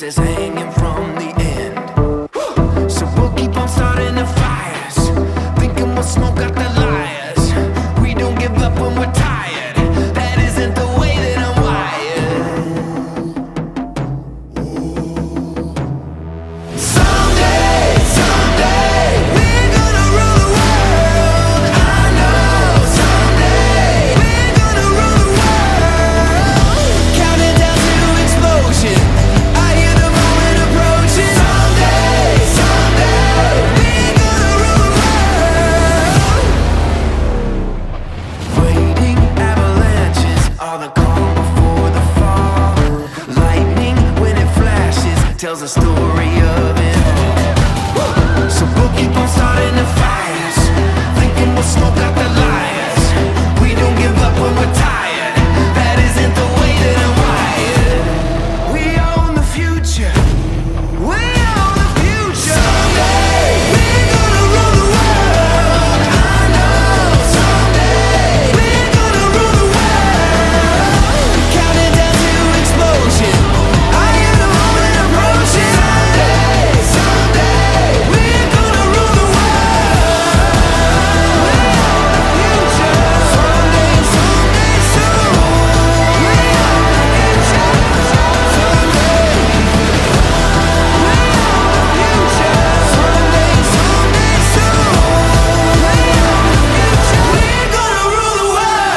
Keeps us hanging from the end. So we'll keep on starting the fires, thinking we'll smoke out the liars. We don't give up when we're tired. That isn't the way that I'm wired. Someday, someday, we're gonna rule the world. I know someday we're gonna rule the world. Counting down to explosion. I hear the moment approaching. Someday, someday, we're gonna rule the world. Waiting avalanches are the calm before the fall. Lightning, when it flashes, tells a story of it all. So we'll keep on starting the fires, thinking we'll smoke out the liars. We don't give up when we're tired. That isn't the way that I'm wired. We own the future. We own the future. Someday we're gonna rule the world. I know someday we're gonna rule the world. Counting down to explosion. I hear the moment approaching. Someday, someday we're gonna rule the world. We own the future. Someday, someday soon. We own the future. Someday. We own the future. Someday, someday soon. We own the future. We're gonna rule the world.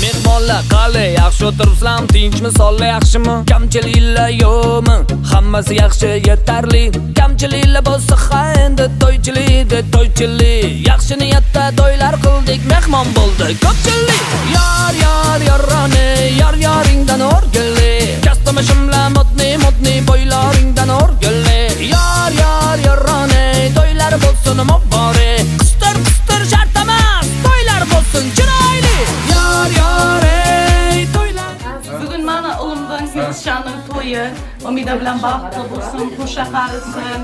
Mehmonlar, qalay, yaxshi o'tiribsizlarmi, tinchmi, sonlar yaxshimi, kamchiliklar yo'qmi? Hammasi yaxshi, yetarli. Kamchiliklar bo'lsa ha, endi to'ychilik de to'ychilik. Yaxshi niyatda to'ylar qildik, mehmon bo'ldi ko'pchilik. Yor, yor, yoroni, yor yoringdan o'rgili. Kastumi shimla modni modni boylaringdan o'rgili. Yor, yor, yoroni, to'ylar bo'lsin muborak. Qistir qistir shart emas, to'ylar bo'lsin chiroyli. Yor, yor, ey, to'ylar. Bugun mani o'g'limdan Yunusjonning to'yi. Umida bilan baxtli bo'lsin, qo'sha qarisin.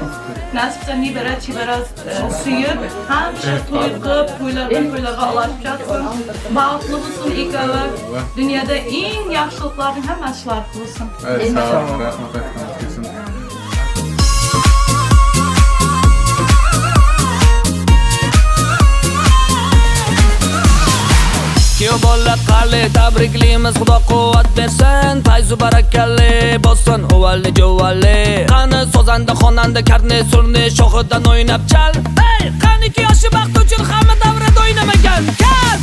Nasibsa nevara chevara suyib, hamisha to'y qilib, to'ylardan to'ylarga ulashib yotsin. Baxtli bo'lsin ikkovi. Dunyoda eng yaxshiliklarning hammasi shular bo'lsin. Evet, sağ ol. Rahmat aytganingiz kelsin. Kuyov bola, qalay, tabriklaymiz, Xudo quvvat bersin, fayzu barakali bo'lsin, uvalli juvali. Qani sozanda, xonanda, karne surne shoxidan o'ynab chal. Ey, qaniki yoshi baxt uchun hamma davrada o'ynamagan kal.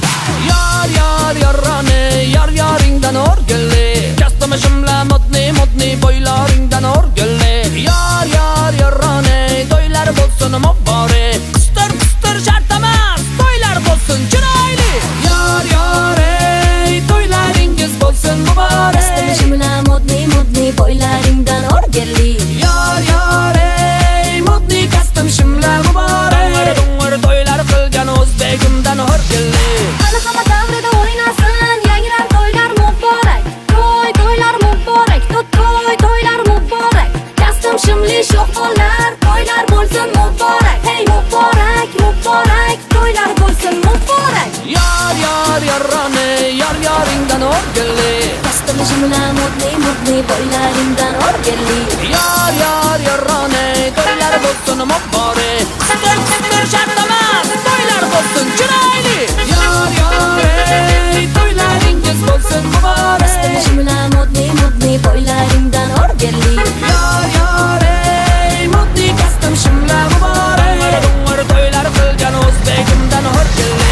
Yor, yor, yoroni, yor yoringdan o'rgili. Kastumi shimla modni modni boylaringdan o'rgili. Yor, yor, yoroni, to'ylar bo'lsin muborak. Qistir qistir shart emas, to'ylar bo'lsin chiroyli. Yor, yor, ey, to'ylaringiz bo'lsin muborak. Kastumi shimla modni modni boylaringdan o'rgili. Yor, yor, ey, modni kastim shimla muborak. Dung'ir to'ylar qilgan o'zbegimdan o'rgili. Hali hamma davrada o'ynasin, yangrar to'ylar muborak. To'y, to'ylar muborak, to'y, to'ylar muborak. Kastim shimli sho'x bolalar, to'ylar bo'lsin muborak. Hey, muborak, muborak, to'ylar bo'lsin muborak. Yor, yor, yoroni, yor yoringdan o'rgili. Kastim shimla modni modni boylaringdan o'rgili. Yor, yor, yoroni, to'ylar bo'lsin muborak. Qistir qistir shart emas, to'ylar bo'lsin chiroyli. Yor, yor, ey, to'ylaringiz bo'lsin muborak. Kastim shimla modni modni boylaringdan o'rgili. Yor, yor, ey, modni kastim shimla muborak. Dung'ir to'ylar qilgan o'zbegimdan o'rgili.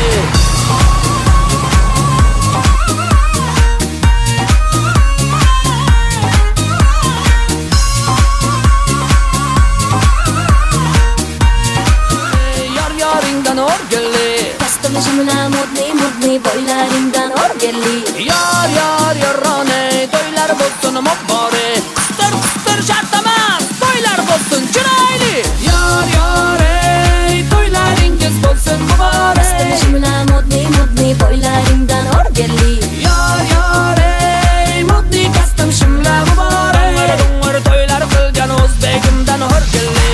Yor orderli. Yor yor yorona, to'ylar bo'lsin muborak. Qistir qistir shart emas, to'ylar bo'lsin chiroyli. Yor yor ey, to'ylaringiz bo'lsin muborak. Kostyum shimla modniy modniy to'ylaringdan orderli. Yor yor ey, modniy kostyum shimla muborak. Dong'ir to'ylar qilgan o'zbegimdan horgilli.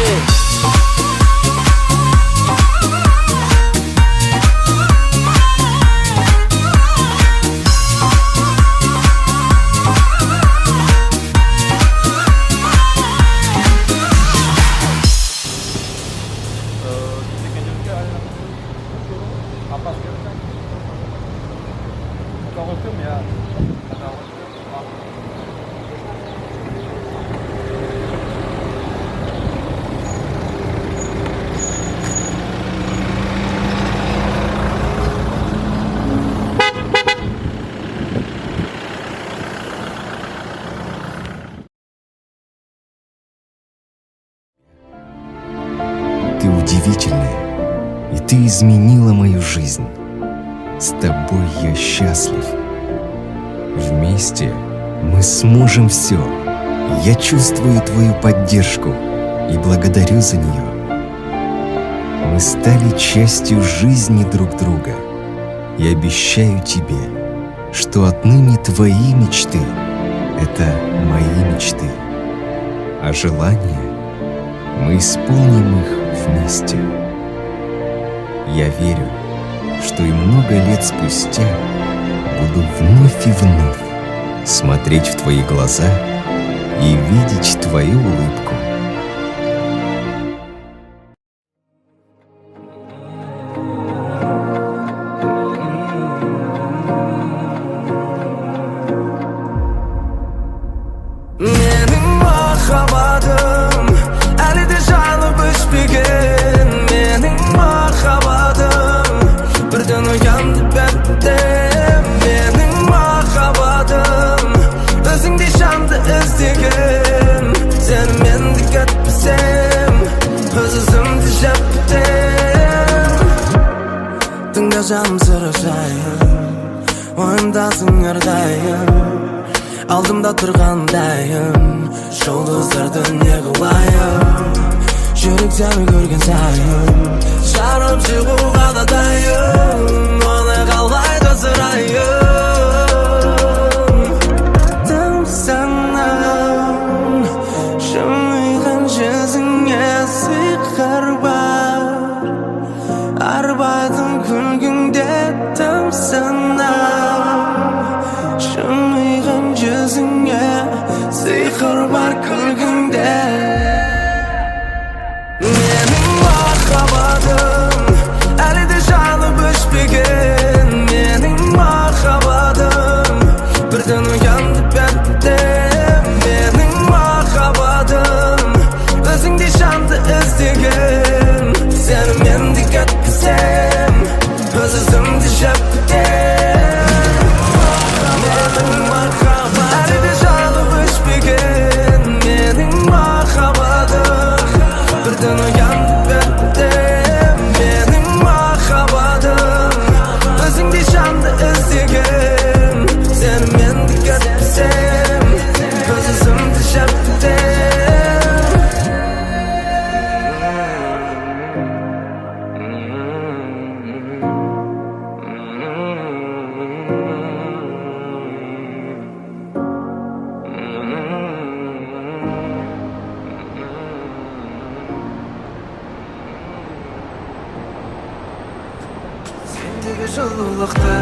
Ты удивительная, и ты изменила мою жизнь. С тобой я счастлив. Вместе мы сможем все. Я чувствую твою поддержку и благодарю за нее. Мы стали частью жизни друг друга. И обещаю тебе, что отныне твои мечты — это мои мечты, а желания мы исполним их вместе. Я верю, что и много лет спустя буду вновь и вновь смотреть в твои глаза и видеть твою улыбку. Менің махаббатым әлі де жанып өшпеген. Менің махаббатым бірден оянды бәтті. Менің махаббатым өзіңдей жанды іздеген. Сені мен де кетпесем, өз өзімді жеп бітем. Тыңда, жаным, сыр ашайын. Ойымдасың әрдайым. Алдымда тұрғандайым, жұлдыздарды не қылайын? Жүрек сені көрген сайын жарып шығуға да дайын. Оны қалай жасырайын? Тамсанам жымиған жүзіңе, сиқыр бар арбайтын күлкіңде. Тамсанам жымиған жүзіңе, сиқыр бар күлкіңде. Менің махаббатым әлі де жанып өшпеген. Менің махаббатым бірден оянды бәтті. Менің махаббатым өзіңдей жанды іздеген. Сені мен де кетпесем, өз өзімді жеп бітем. Менің махаббатым әлі де жанып өшпеген. Менің махаббатым бірден оянды бәтті. Менің махаббатым өзіңдей жанды іздеген. Сені мен де кетпесем, өз өзімді жеп бітем. Сендегі жылулықты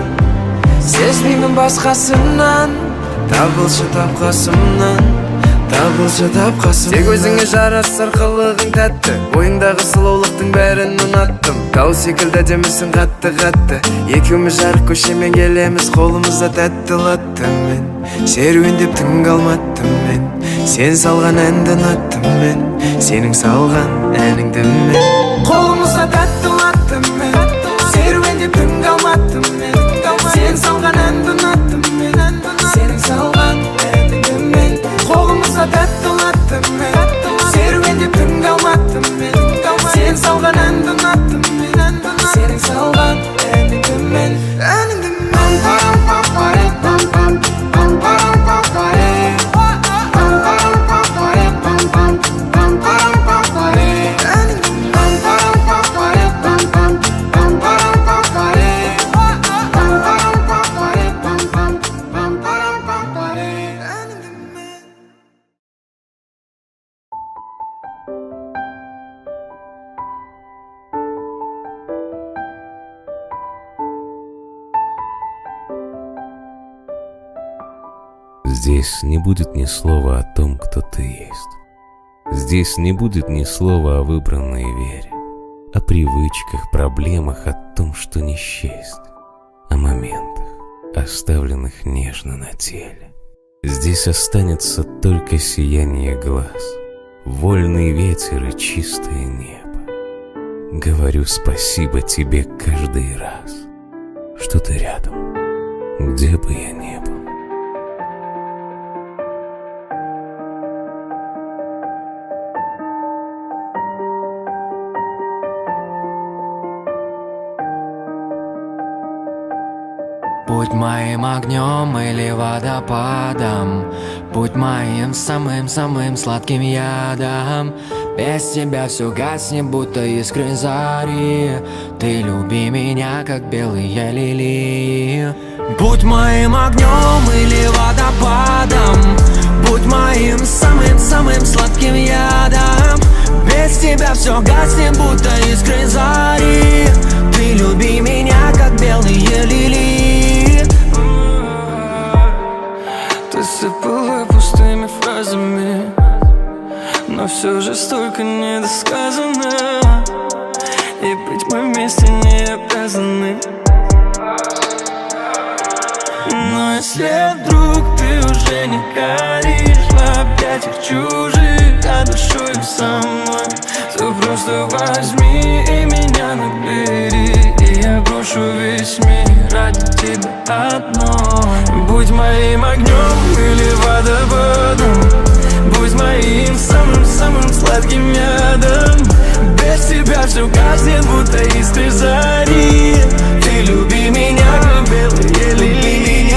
сезбеймін басқасынан. Табылшы тапқасымнан, табылшы тапқасым. Тек өзіңе жарасар қылығың тәтті. Бойыңдағы сұлулықтың бәрін ұнаттым. Тау секілді әдемісің, қатты қатты. Екеуміз жарық көшемен келеміз, қолымызда тәтті латтымен. Серуендеп түнгі Алматымен. Сен салған әнді ұнаттым мен. Сенің салған әніңді мен. Қолымызда тәтті латтымен. Серуендеп түнгі Алматымен. Сен салған әнді ұнаттым мен. Сенің салған әніңді мен. Қолымызда тәтті латтымен. Серуендеп түнгі Алматымен. Сен салған әнді ұнаттым мен. Сенің салған әніңді мен. Әніңді мен. Здесь не будет ни слова о том, кто ты есть. Здесь не будет ни слова о выбранной вере, о привычках, проблемах, о том, что не счесть, о моментах, оставленных нежно на теле. Здесь останется только сияние глаз, вольный ветер и чистое небо. Говорю спасибо тебе каждый раз, что ты рядом, где бы я ни был. Будь моим огнем или водопадом, будь моим самым-самым сладким ядом. Без тебя все гаснет, будто искры зари. Ты люби меня, как белые лилии. Будь моим огнем или водопадом, будь моим самым-самым сладким ядом. Без тебя все гаснет, будто искры зари. Ты люби меня, как белые лилии. Ты сыпала пустыми фразами, но все же столько недосказано. И быть мы вместе не обязаны. Но если вдруг ты уже не горишь в объятиях чужих, а душою со мной, то просто возьми и меня набери, и я брошу весь мир ради тебя одной. Будь моим огнем или водопадом, будь моим самым-самым сладким ядом. Без тебя все гаснет, будто искры зари. Ты люби меня, как белые лилии.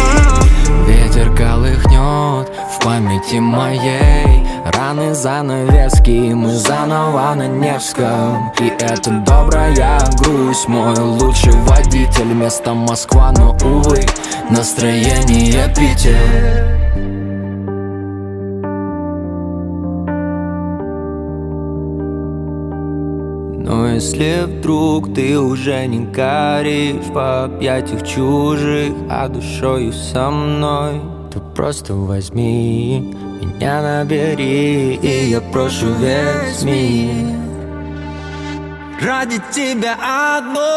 Ветер колыхнет в памяти моей раны занавески, мы заново на Невском. И это добрая грусть, мой лучший водитель. Место Москва, но, увы, настроение Питер. Но если вдруг ты уже не горишь в объятиях чужих, а душою со мной, то просто возьми меня, набери, и я прошу весь мир ради тебя одной.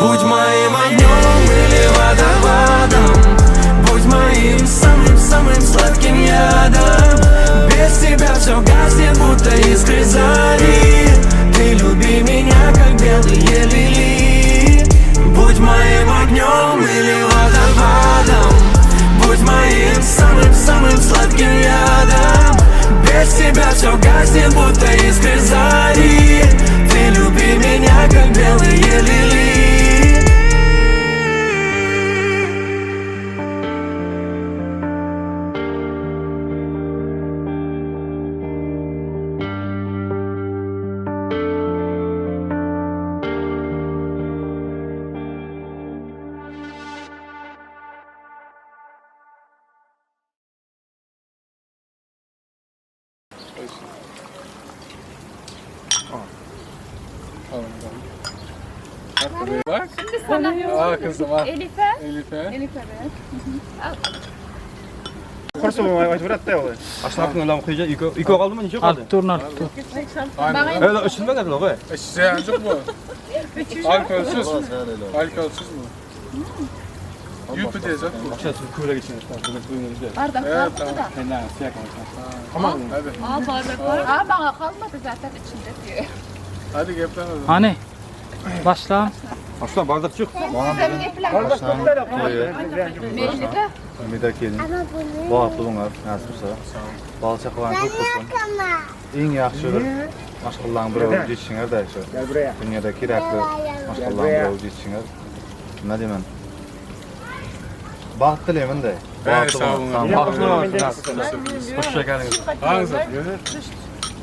Будь моим огнем или водопадом, будь моим самым-самым сладким ядом. Без тебя все гаснет, будто искры зари. Ты люби меня, как белые лилии. Будь моим огнем или водопадом, будь моим самым-самым сладким ядом. Без тебя все гаснет, будто искры зари. Ты люби меня, как белые лилии. Bak. Şimdi sana. Aa kızım al. Elif'e. Elif'e. Elif'e ver. Al. Aynen. Öyle üşünme kadar o. Sıcacık bu. Alkolsüz. Alkolsüz bu. Yuppie diyecek bu. Bardak Evet, kalmadı da. Tamam. Hadi. Aa bardak var. Aa bana kalmadı zaten içinde diyor. Hadi geplen o zaman. Hani? Başla. Aslan bardak çık. Sen geplen. Meclise. Ümida kelin. Bagtly bolar, nasip bolsa. Bal çakalan köp bolsun. Iň ýagşy bir maşgalaň bir bolup ýetişiňer da şu. Dünýede gerekli maşgalaň bir bolup ýetişiňer. Nima diýmen? Bagt dileýmen de. Evet, sağ olun. Hoş geldiniz. Ağzı.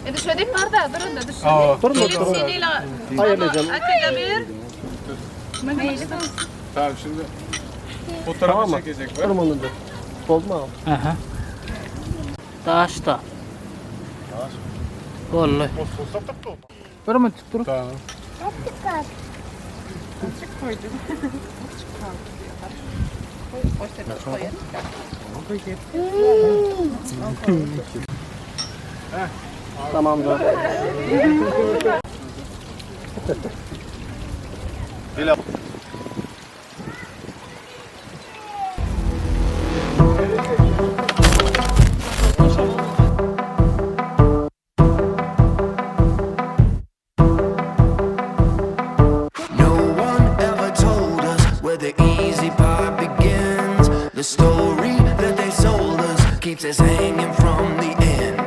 E düşedik bardağı durun da düşedik. Aa. Elif seniyle Akıga bir. Tamam şimdi fotoğrafı çekecek var. Aha. Daşta. Vallahi. Bir mi tuttur? Tamam. Koydum. Koy, koy, koyalım. Tamamdır. No one ever told us where the easy part begins. The story that they sold us keeps us hanging from the end.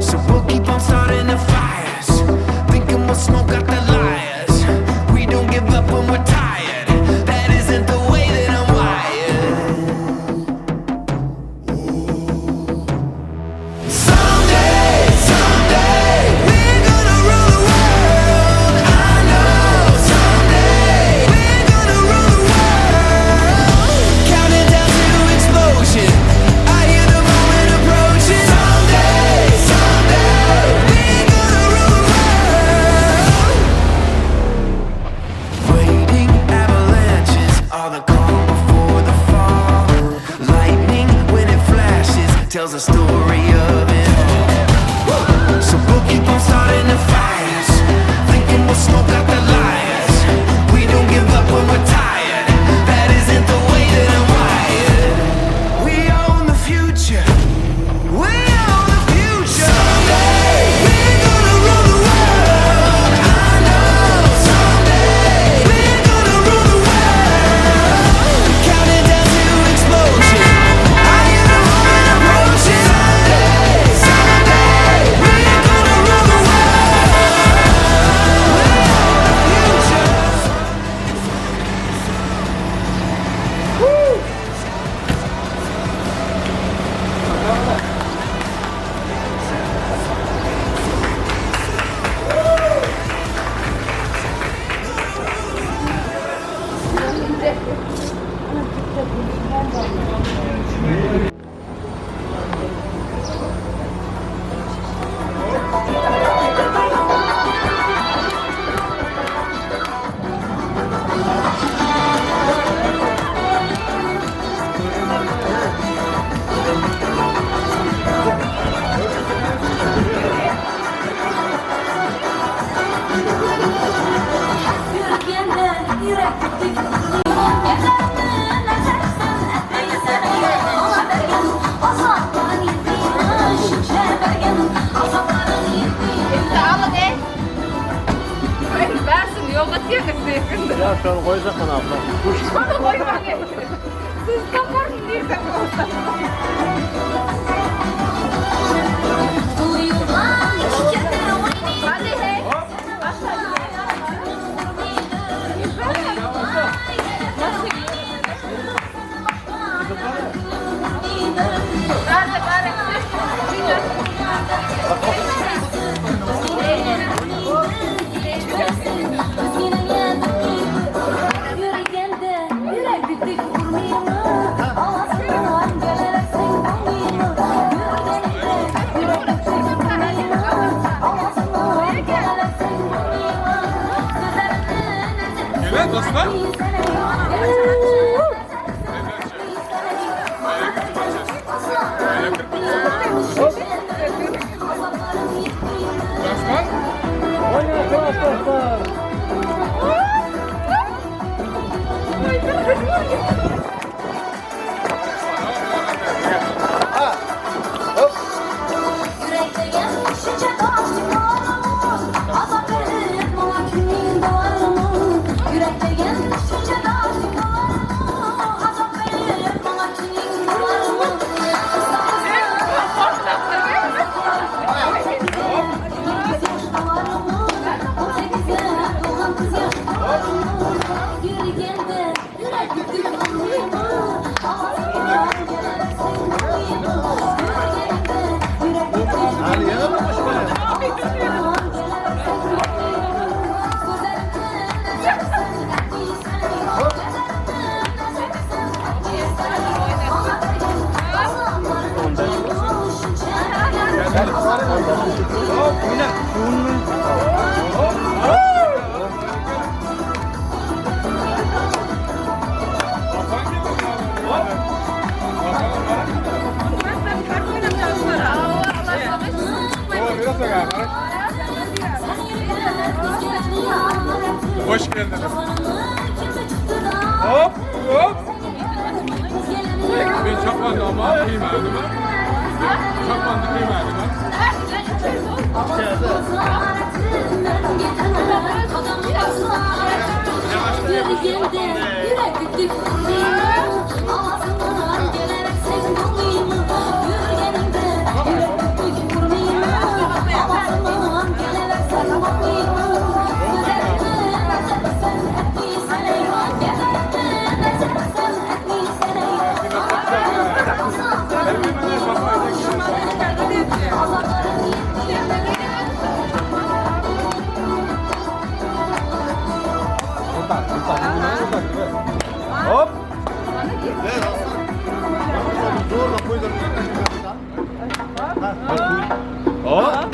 So we'll keep on starting the fires, thinking we'll smoke out the liars. We don't give up when we're tired. That isn't the way that I'm wired. Someday, someday, we're gonna rule the world. I know. Someday, we're gonna rule the world. Counting down to explosion. I hear the moment approaching. Someday, someday, we're gonna rule the world. Waiting avalanches are the calm before the fall. Lightning, when it flashes, tells a story of it all. So we'll keep on starting the fires, thinking we'll smoke out the liars. We don't give up when we're tired. That isn't the way that I'm wired. We own the future. We own the future. Someday we're gonna rule the world. I know. Someday we're gonna rule the world. Counting down to explosion. I hear the moment approaching. Someday, someday we're gonna rule the world. We own the future. Yürgende yürek bittik. Versin yolda yakında. Ya şu an koyacak bana abla. Bana koyma. Siz taparsın diye sen olsa. Hadi hey. Nerede bari? Evet Osman. Osman. Hop hop. Men choponni olmam, kiymadimi? Choponni kiymadimi? Hop. Hop.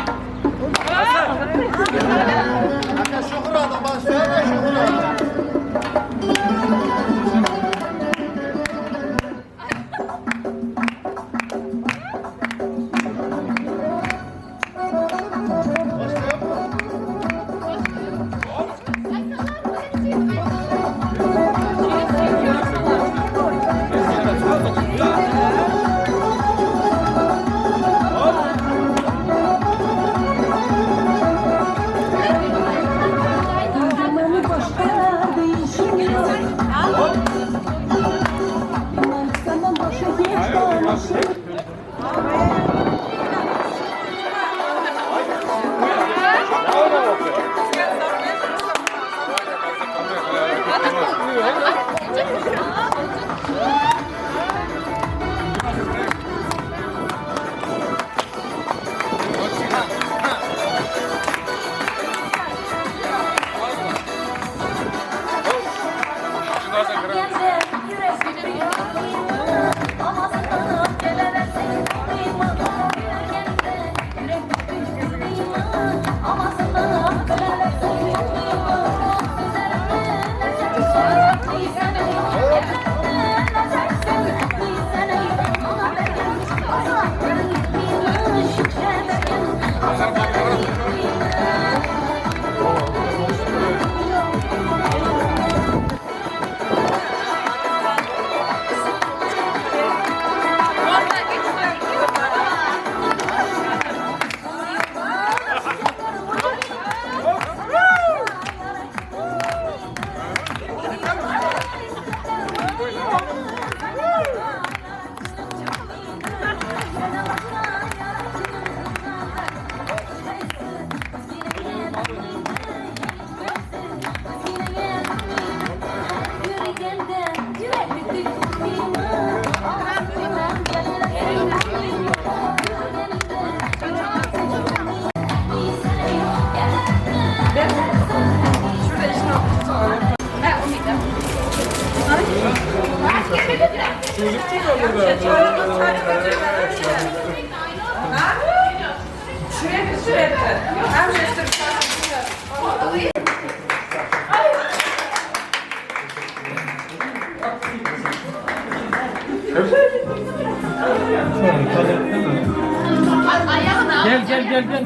Gel gel gel gel.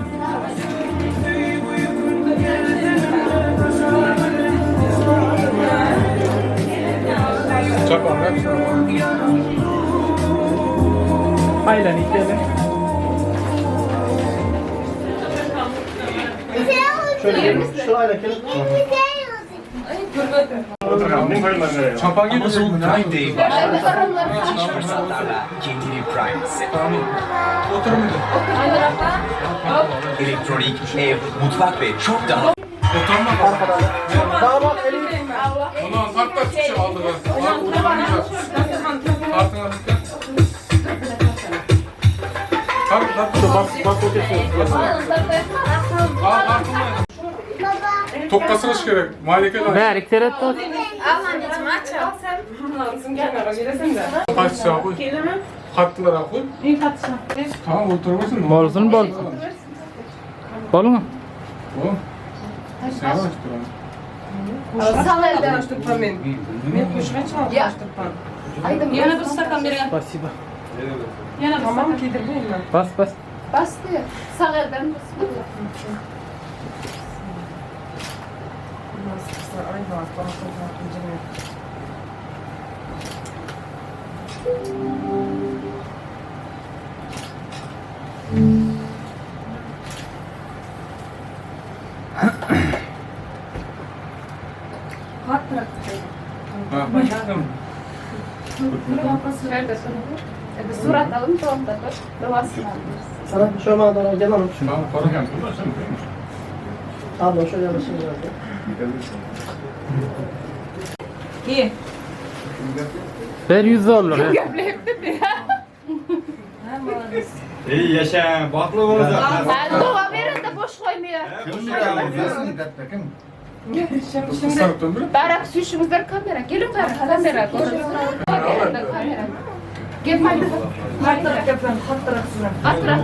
Aylan içelim. Amazon Prime Day başladı. Müthiş fırsatlarla kendini Prime hisset. Elektronik, ev, mutfak ve çok daha... Ulan takla çıkışı aldı. Tokka sıkış gerek. Malike de. Berik seret dur. Kaç koy. Kattılara koy. Tamam oturmasın. Bolsun bolsun. Bolun mu? Bol. Sen aç Yana bir stakan bergan. Спасибо. Yana bir stakan. Bas bas. Bastı. Sağ elden. Surat alın tamam da Sana şöyle bana doğru gel hanım. Abla şöyle yanaşın biraz da. İyi. Ver 100 dolar. İyi yaşa, bahtlı olacak. Dua verin de boş koymuyor. Şimdi Barak süşümüzler kamera. Gelin barak kamera. Kamera. Gel Mayda. Kattırak yapıyorum, kattırak size. Kattırak.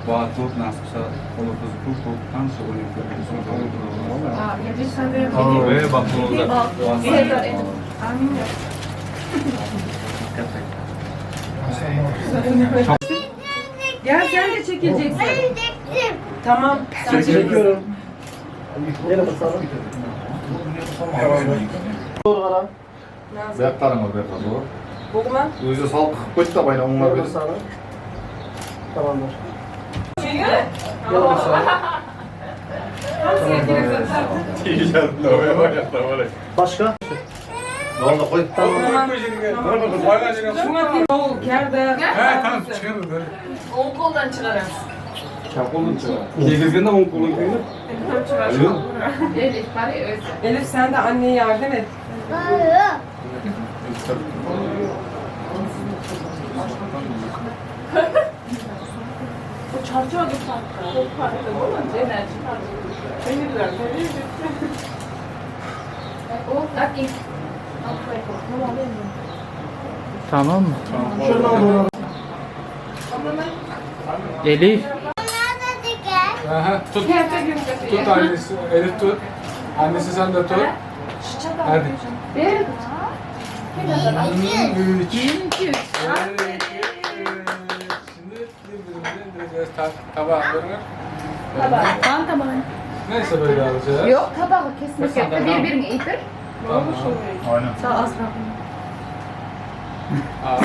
Bahtlı olup nasipse olup kız kul tansı Ve bahtlı olacak. Gel sen de çekileceksin. Tamam. Sen Çekiyorum. Gelin bakalım. Doğru kara. Beyaklarım var beyaklar doğru. Bugün Özü salkıp koydu da bayna onlar Gelin bir. bakalım. Tamamdır. Gel bakalım. Başka? Ne oldu koy. Tamam. Şuna kerde. He tamam çıkarız. On koldan çıkarız. Çap olun çıkar. Kegizgende on kolun kegizgende. Elif bari özü. Elif sen de anneye yardım et. O çarçur gibi farklı. Çok farklı. Olunca enerji farklı. O dakik. Tamam mı? Şöyle bana doğru. Elif. Aha, tut. Tut annesi, Elif tut. Annesi sen de tut. Hadi. Bir. 3. 2, 3. Şimdi birbirimize indireceğiz tabağı. Tabağı. Tamam tamam. Neyse böyle alacağız. Yok tabağı kesmek yok. Birbirini itir. Tamam. Aynen. Sağ ol Azra. Al.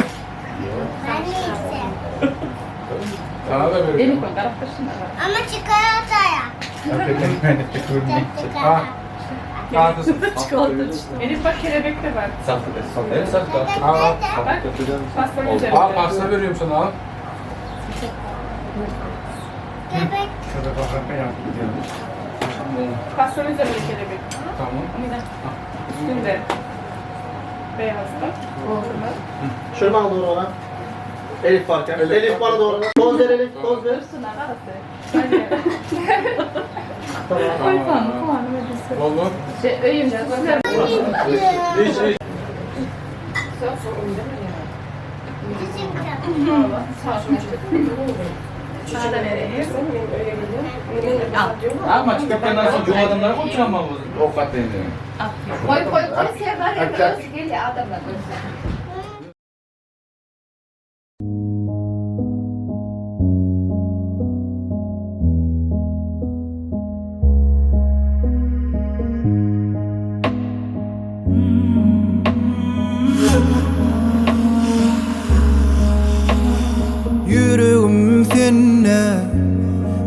Sana da veriyorum. Elif koy tarafta şuna. Ama çikolataya. Ha. Çikolatası. Çikolata düştü. Elif bak kelebek de var. Al al. Bak pastanın üzerinde. Al pasta veriyorum sana al. Kelebek. Pastanın üzerinde kelebek. Tamam. Üstünde. Beyaz bak. Şöyle bana doğru ona. Elif varken. Elif bana doğru. Poz ver Elif, poz ver. Tamam. Oldu. Şey, öyüm. İç iç. Sana da vereyim. Ama çıkarken sonra yok adamlara konuşamam bu. O kat değil. Koy koy koy Serdar özü geliyor adamlar özü. Yüreğim sende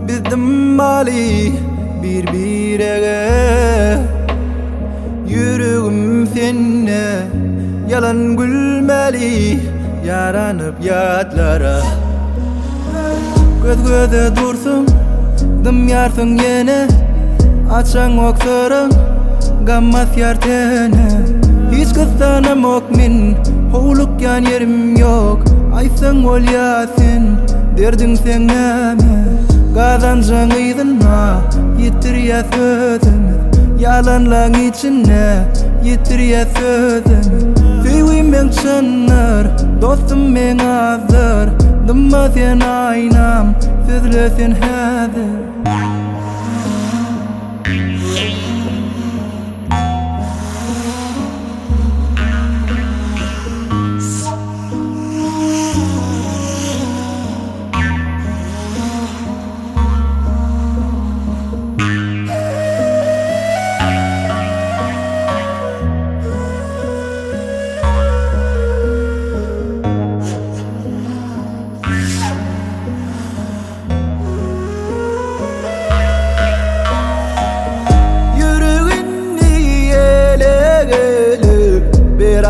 Bizim bali bir birege Yüreğim sende Yalan gülmeli Yaranıp yadlara Göz göze dursun Dım yarsın yine Açan oksarın Gammas yar tene Hiç kıstanam ok min Hoğluk yan yerim yok Aysan ol ya sen Derdin sen neme Kazancan iyidina Yetir ya sözümüz Yalanlan içine Yetir ya sözümüz Söygüm ben çınlar Dostum ben azdır Dımma sen aynam Sözle sen hazır.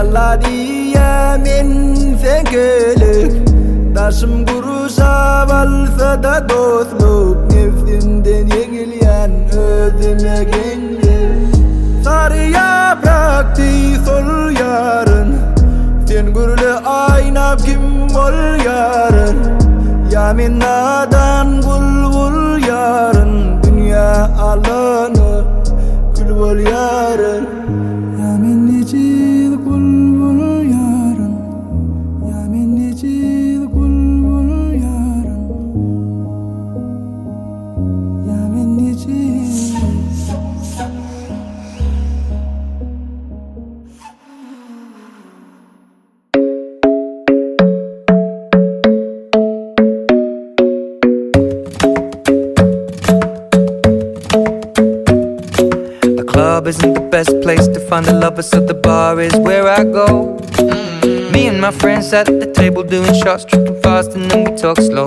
Yalla diye men senkelik Daşım guruşa balsa da dostluk Nefsimden yenilyen özüme genli Sarı yaprak sol yarın Sen gürlü ayna kim ol yarın Ya men nadan kul bul yarın Dünya alanı kül bol yarın Ya men necil kul bul yarın Ya men necil kul bul yarın Ya men necil. The club isn't the best place to find a lover, so the bar is where I go. Me and my friends at the table doing shots, tripping fast, and then we talk slow.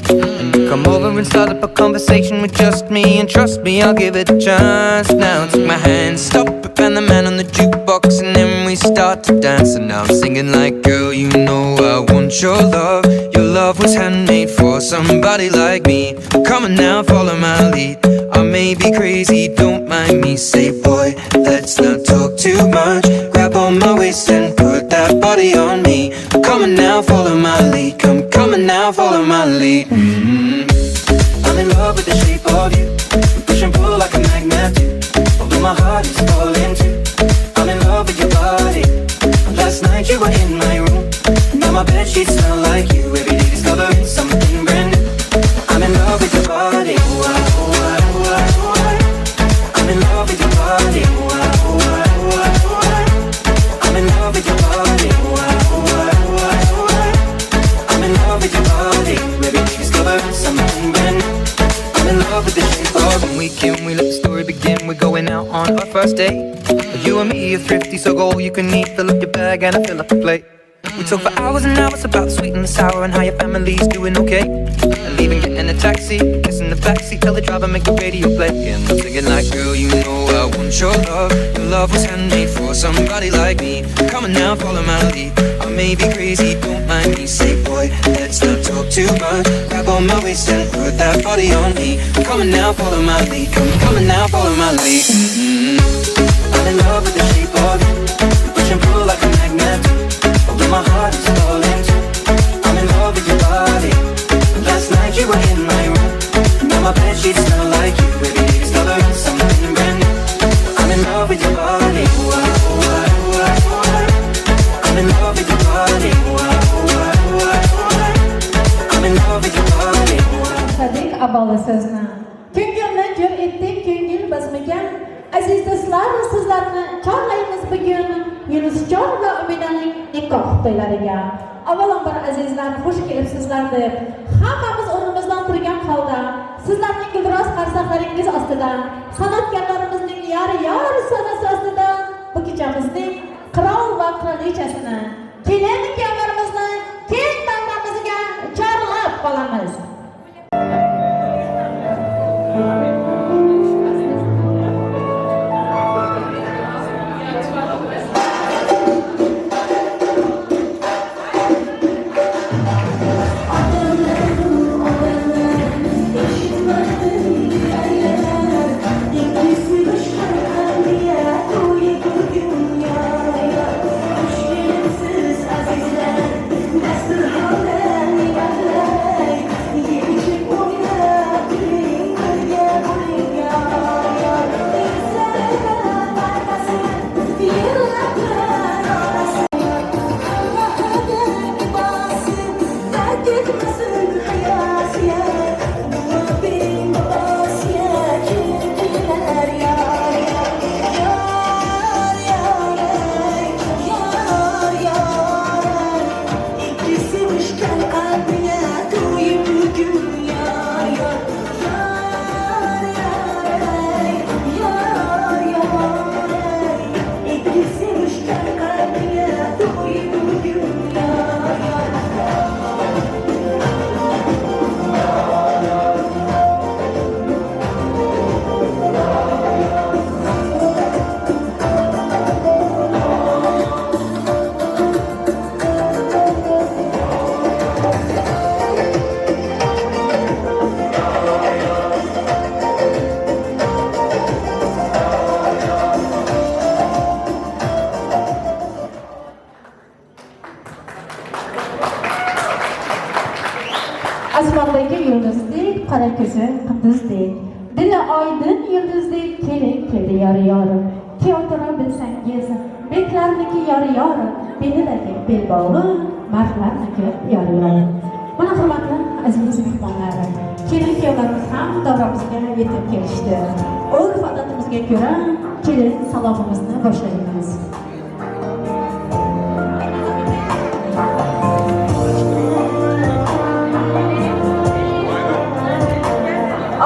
And you come over and start up a conversation with just me, and trust me, I'll give it a chance. Now take my hand, stop it, and the man on the jukebox, and then we start to dance. And now I'm singing like, girl, you know I want your love. Your love was handmade for somebody like me. Come on now, follow my lead. I may be crazy, don't mind me. Say, boy, let's not talk too much. Grab on my waist and put that body on me. Come on now, follow my lead. Come on now, follow my lead. I'm in love with the shape of you. We push and pull like a magnet do. Although my heart is falling too. I'm in love with your body. Last night you were in my room. Now my bedsheets smell like you. Every day discovering something brand new. I'm in love with your body. Ooh, ah, ooh, ah, ooh, ah, ooh, ah. I'm in love with your body. Ooh, ah, ooh, ah, ooh, ah, ooh, ah. I'm in love with your body. Ooh, ah, ooh, ah, ooh, ah, ooh, ah. I'm in love with your body. Every day discovering something brand new. I'm in love with the shape of you. One weekend, we let the story begin. We're going out on our first date. You and me are thrifty, so go all you can eat. Fill up your bag and I fill up the plate. We talk for hours and hours about the sweet and the sour and how your family's doing okay. And leaving, getting a taxi, kissing the backseat, tell the driver make the radio play. And I'm singing like, girl, you know I want your love. Your love was handmade for somebody like me. Come on now, follow my lead. I may be crazy, don't mind me. Say, boy, let's not talk too much. Grab on my waist and put that body on me. Come on now, follow my lead. Come on now, follow my lead. I'm in love with the shape of you. We push and pull like a magnet. Although my heart is falling too. I'm in love with your body. Last night you were in my room. Now my bedsheets smell like you. Every day discovering something brand new. I'm in love with your body. Ooh, ah, ooh, ah, ooh, ah, ooh, ah. I'm in love with your body. Ooh, ah, ooh, ah, ooh, ah, ooh, ah. I'm in love with your body. Ooh, ah. Sadiq aboli so'zni. Ko'ngilni jo'r etdik ko'ngil bazmiga. Aziz do'stlar, sizlarni chorlaymiz bugun Yunusjon va Umidaning nikoh to'ylariga. Avvalambor azizlar, xush kelibsizlar deb hammamiz o'rnimizdan turgan holda sizlarning gulroz qarsaklaringiz ostida san'atkorlarimizning yar-yor sanasi ostida bu kechamizning qirol va qirolichasini, kelin kuyovlarimizni keng davramizga chorlab qolamiz. Azizler. Qora ko'zi qunduzdek, dili oydin yulduzdek kelin keldi yori yori. Kuyov tura bilsangiz, beklarniki yori yori, belidagi belbog'i mardlarniki yori yori. Mana hurmatli aziz mehmonlar, kelin kuyovlarimiz ham davramizga yetib kelishdi. Urf odatimizga ko'ra kelin salomimizni boshlaymiz.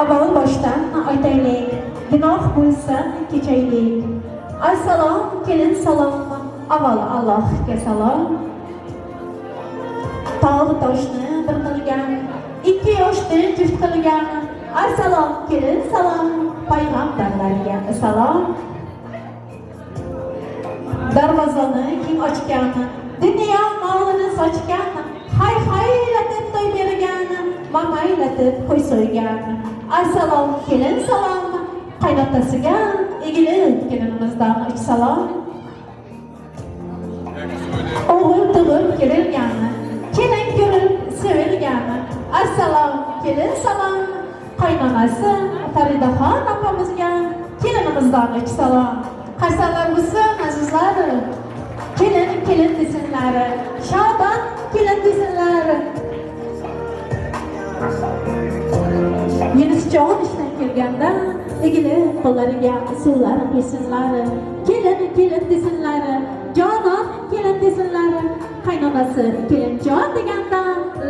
Avval boshdan aytaylik, gunoh bo'lsa kechaylik. Assalom kelin salom, avval Allohga salom. Tog' toshni bir qilgan, ikki yoshni juft qilgan. Assalom kelin salom, payg'ambarlarga salom. Darvozani keng ochgan, dunyo molini sochgan, hay haylatib to'y bergan, mamaylatib qo'y so'ygan. Assalom kelin salom, qaynotasiga egilib kelinimizdan uch salom. O'g'il tug'ib kerilgan, kelin ko'rib sevilgan. Assalom kelin salom, qaynonasi Faridaxon opamizga kelinimizdan uch salom. Qarsalar bo'lsin azizlar, kelin kelin desinlar, shodon kelin desinlar. Yunusjon ishdan kelganda egilib qo'llariga suvlar quysinlar. Kelin kelin desinlar, jonon kelin desinlar. Qaynonasi kelinjon deganda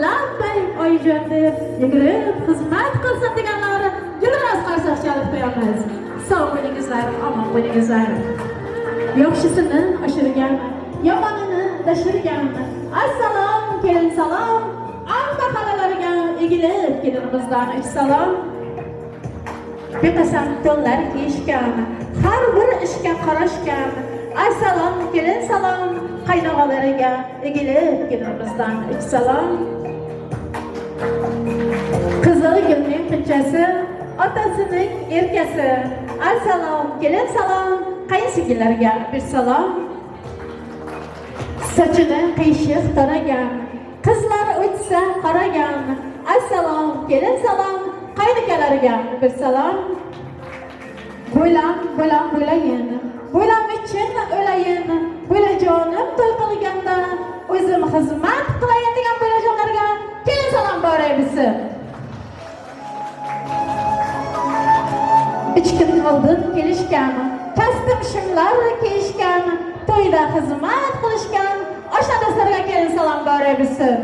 labbay oyijon deb yugurib xizmat qilsin deganlar gulroz qarsak chalib qo'yamiz. Sog' bo'lingizlar, omon bo'lingizlar. Yaxshisini oshirgan, yomonini tashirgan. Assalom kelin salom, amma xalalariga egilib kelinimizdan uch salom. Beqasam to'nlar kiyishgan, har bir ishga qarashgan. Assalom kelin salom, qaynog'alariga egilib kelinimizdan uch salom. Qizil gulning qinchasi, otasining erkasi. Assalom kelin salom, qayinsingillarga bir salom. Sochini qiyshiq taragan, qizlar o'tsa qaragan. Assalom kelin salom, qaynikalariga bir salom. Bo'lam bo'lam bo'layin, bo'lam uchun o'layin, bo'lajonim to'y qilganda o'zim xizmat qilayin degan bo'lajonlarga kelin salom boray bilsin. 3 kun oldin kelishgan, kostyum shimlar kiyishgan, to'yda xizmat qilishgan oshna do'stlarga kelin salom boray bilsin.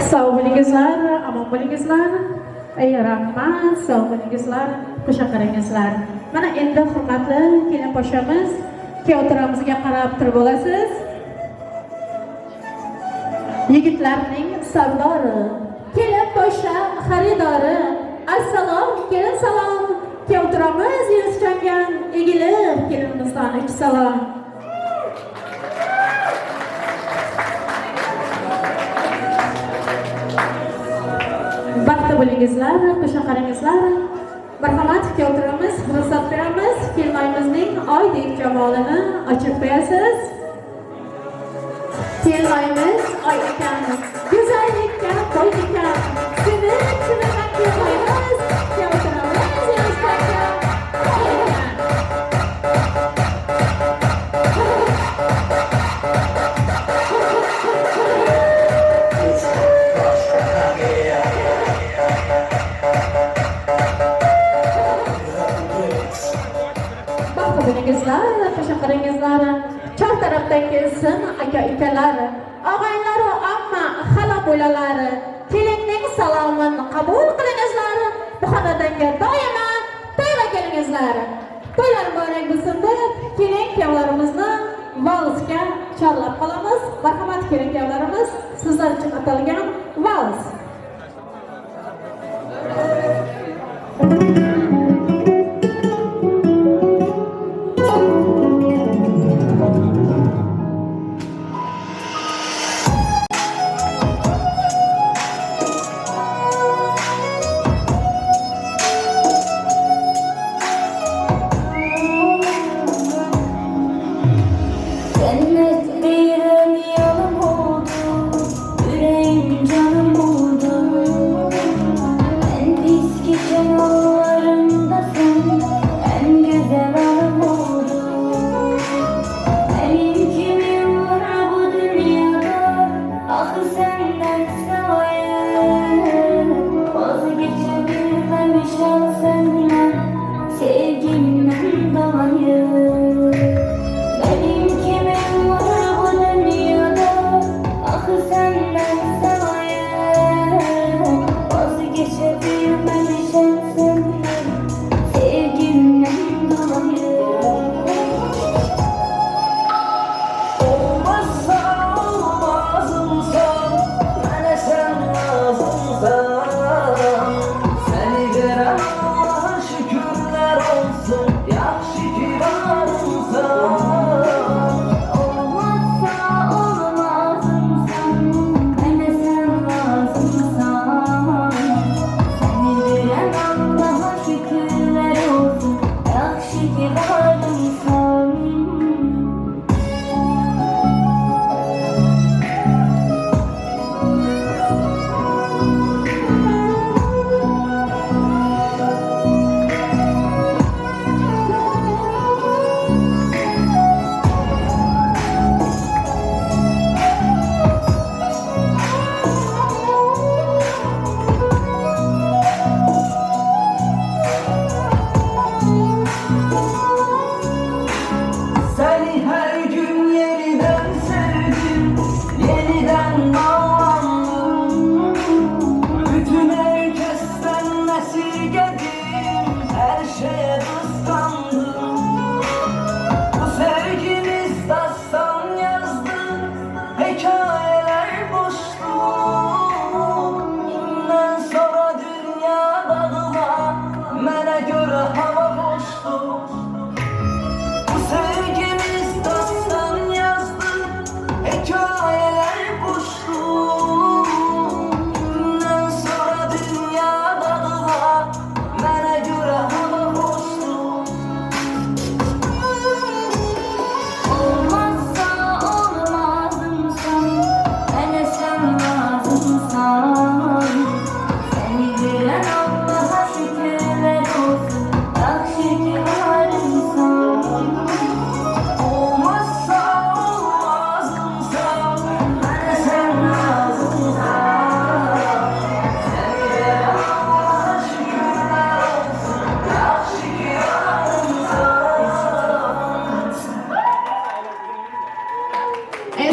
Sog' bo'lingizlar, omon bo'lingizlar. Ey rahmat, sog' bo'lingizlar, qo'sha qarangizlar. Mana endi hurmatli kelin poshamiz, kuyovtoramizga qarab turib olasiz. Yigitlarning sardori, kelin posha xaridori. Assalom kelin salom, kuyovtoramiz yuzchangan egilib kelinimizdan uch salom. Baxtli bo'lingizlar, qo'sha qarangizlar. Marhamat, kuyovtoramiz, ruxsat beramiz. Kelinoyimizning oydek jamolini ochib qo'yasiz. Kelinoyimiz oy ekan, go'zallikka to'y ekan. Sevib sevaman kelinoyimiz, kuyovtoramiz yuzchangan oy ekan. Baxtli bo'lingizlar, qo'sha qarangizlar. Chor tarafdan kelsin aka ukalar, og'aynlar, amma, xala bo'lalari. Kelinning salomini qabul qilingizlar. Bu xonadonga doimo to'yga kelingizlar. To'ylar muborak bo'lsin deb kelin kuyovlarimizni valsga chorlab qolamiz. Marhamat kelin kuyovlarimiz, sizlar uchun atalgan vals. Cennet bir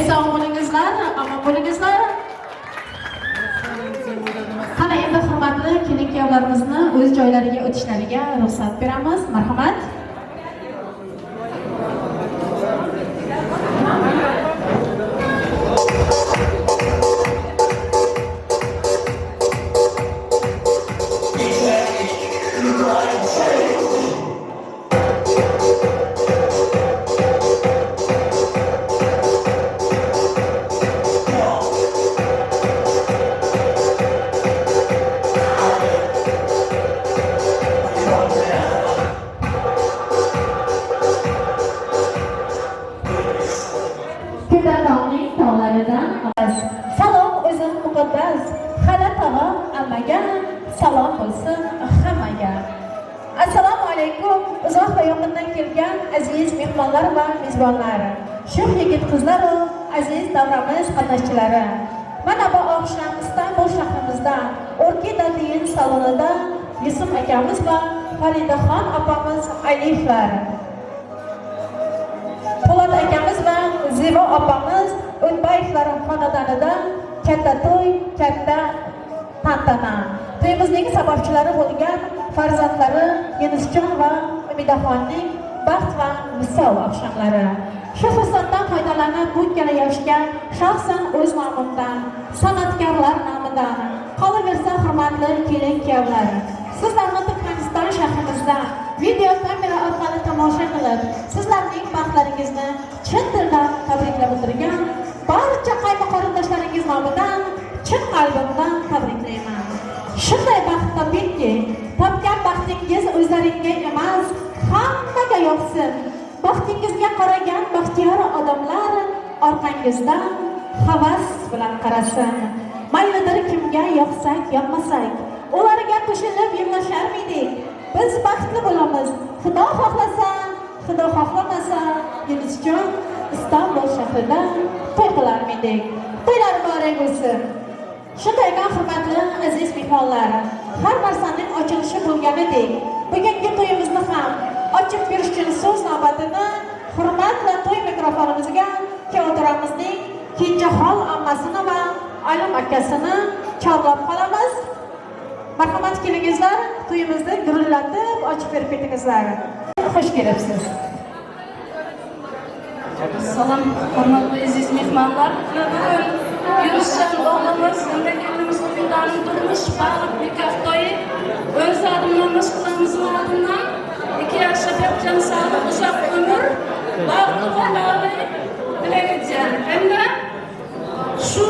Sog' bo'lingizlar, omon bo'lingizlar. Qani endi hurmatli kelin kuyovlarimizni o'z joylariga o'tishlariga ruxsat beramiz. Marhamat. Ko'tartog'ning tog'laridan salom o'zim muqaddas, xala tog'am ammaga salom bo'lsin hammaga. Assalomu alaykum uzoq va yaqindan kelgan aziz mehmonlar va mezbonlar, sho'x yigit qizlaru aziz davramiz qatnashchilari. Mana bu oqshom Istanbul shahrimizda Orkida düğün salonida Yusuf akamiz va Faridaxon opamiz Aliyevlar, Po'lat akamiz va Zebo opamiz O'tbayevlar xonadonida katta to'y, katta tantana. To'yimizning sababchilari bo'lgan farzandlari Yunusjon va Umidaxonning baxt va visol oqshomlari. Shu fursatdan foydalanib bu ikkala yoshga shaxsan o'z nomimdan, san'atkorlar nomidan, qolaversa hurmatli kelin kuyovlar, sizlarni Turkmaniston shahrimizda video kamera orqali tomosha qilib, sizlarning baxtlaringizni chin dildan tabriklab o'tirgan barcha qayma qarindoshlaringiz nomidan chin qalbimdan tabriklayman. Shunday baxt topingki, topgan baxtingiz o'zlaringga emas, hammaga yoqsin. Baxtingizga qaragan baxtiyor odamlar orqangizdan havas bilan qarasin. Maylidir kimga yoqsak, yoqmasak, ularga qo'shilib yig'lasharmidik. Biz baxtli bo'lamiz. Xudo xohlasa, Xudo xohlamasa, Yunusjon Istanbul shahrida to'y qilarmidik. To'ylar muborak bo'lsin. Shunday ekan, hurmatli aziz mehmonlar, har narsaning ochilishi bo'lganidek, bugungi to'yimizni ham ochib berish uchun so'z navbatini hurmatli to'y mikrofonimizga kuyovto'ramizning Kenjaxon ammasini va Alim akasini chorlab qolamiz. Marhamat kelingizlar, to'yimizni gurillatib ochib berib ketingizlar. Xush kelibsiz. Salom, hurmatli aziz mehmonlar. Bugun Yunusjon o'g'limiz hamda kelinimiz Umidaning turmush baxt nikoh to'yi. O'z adimdan, mashg'ulamizning adimdan ikki yoshga bergan sog'lik, uzoq umr, baxtli bo'lishni tilayman. Hamda shu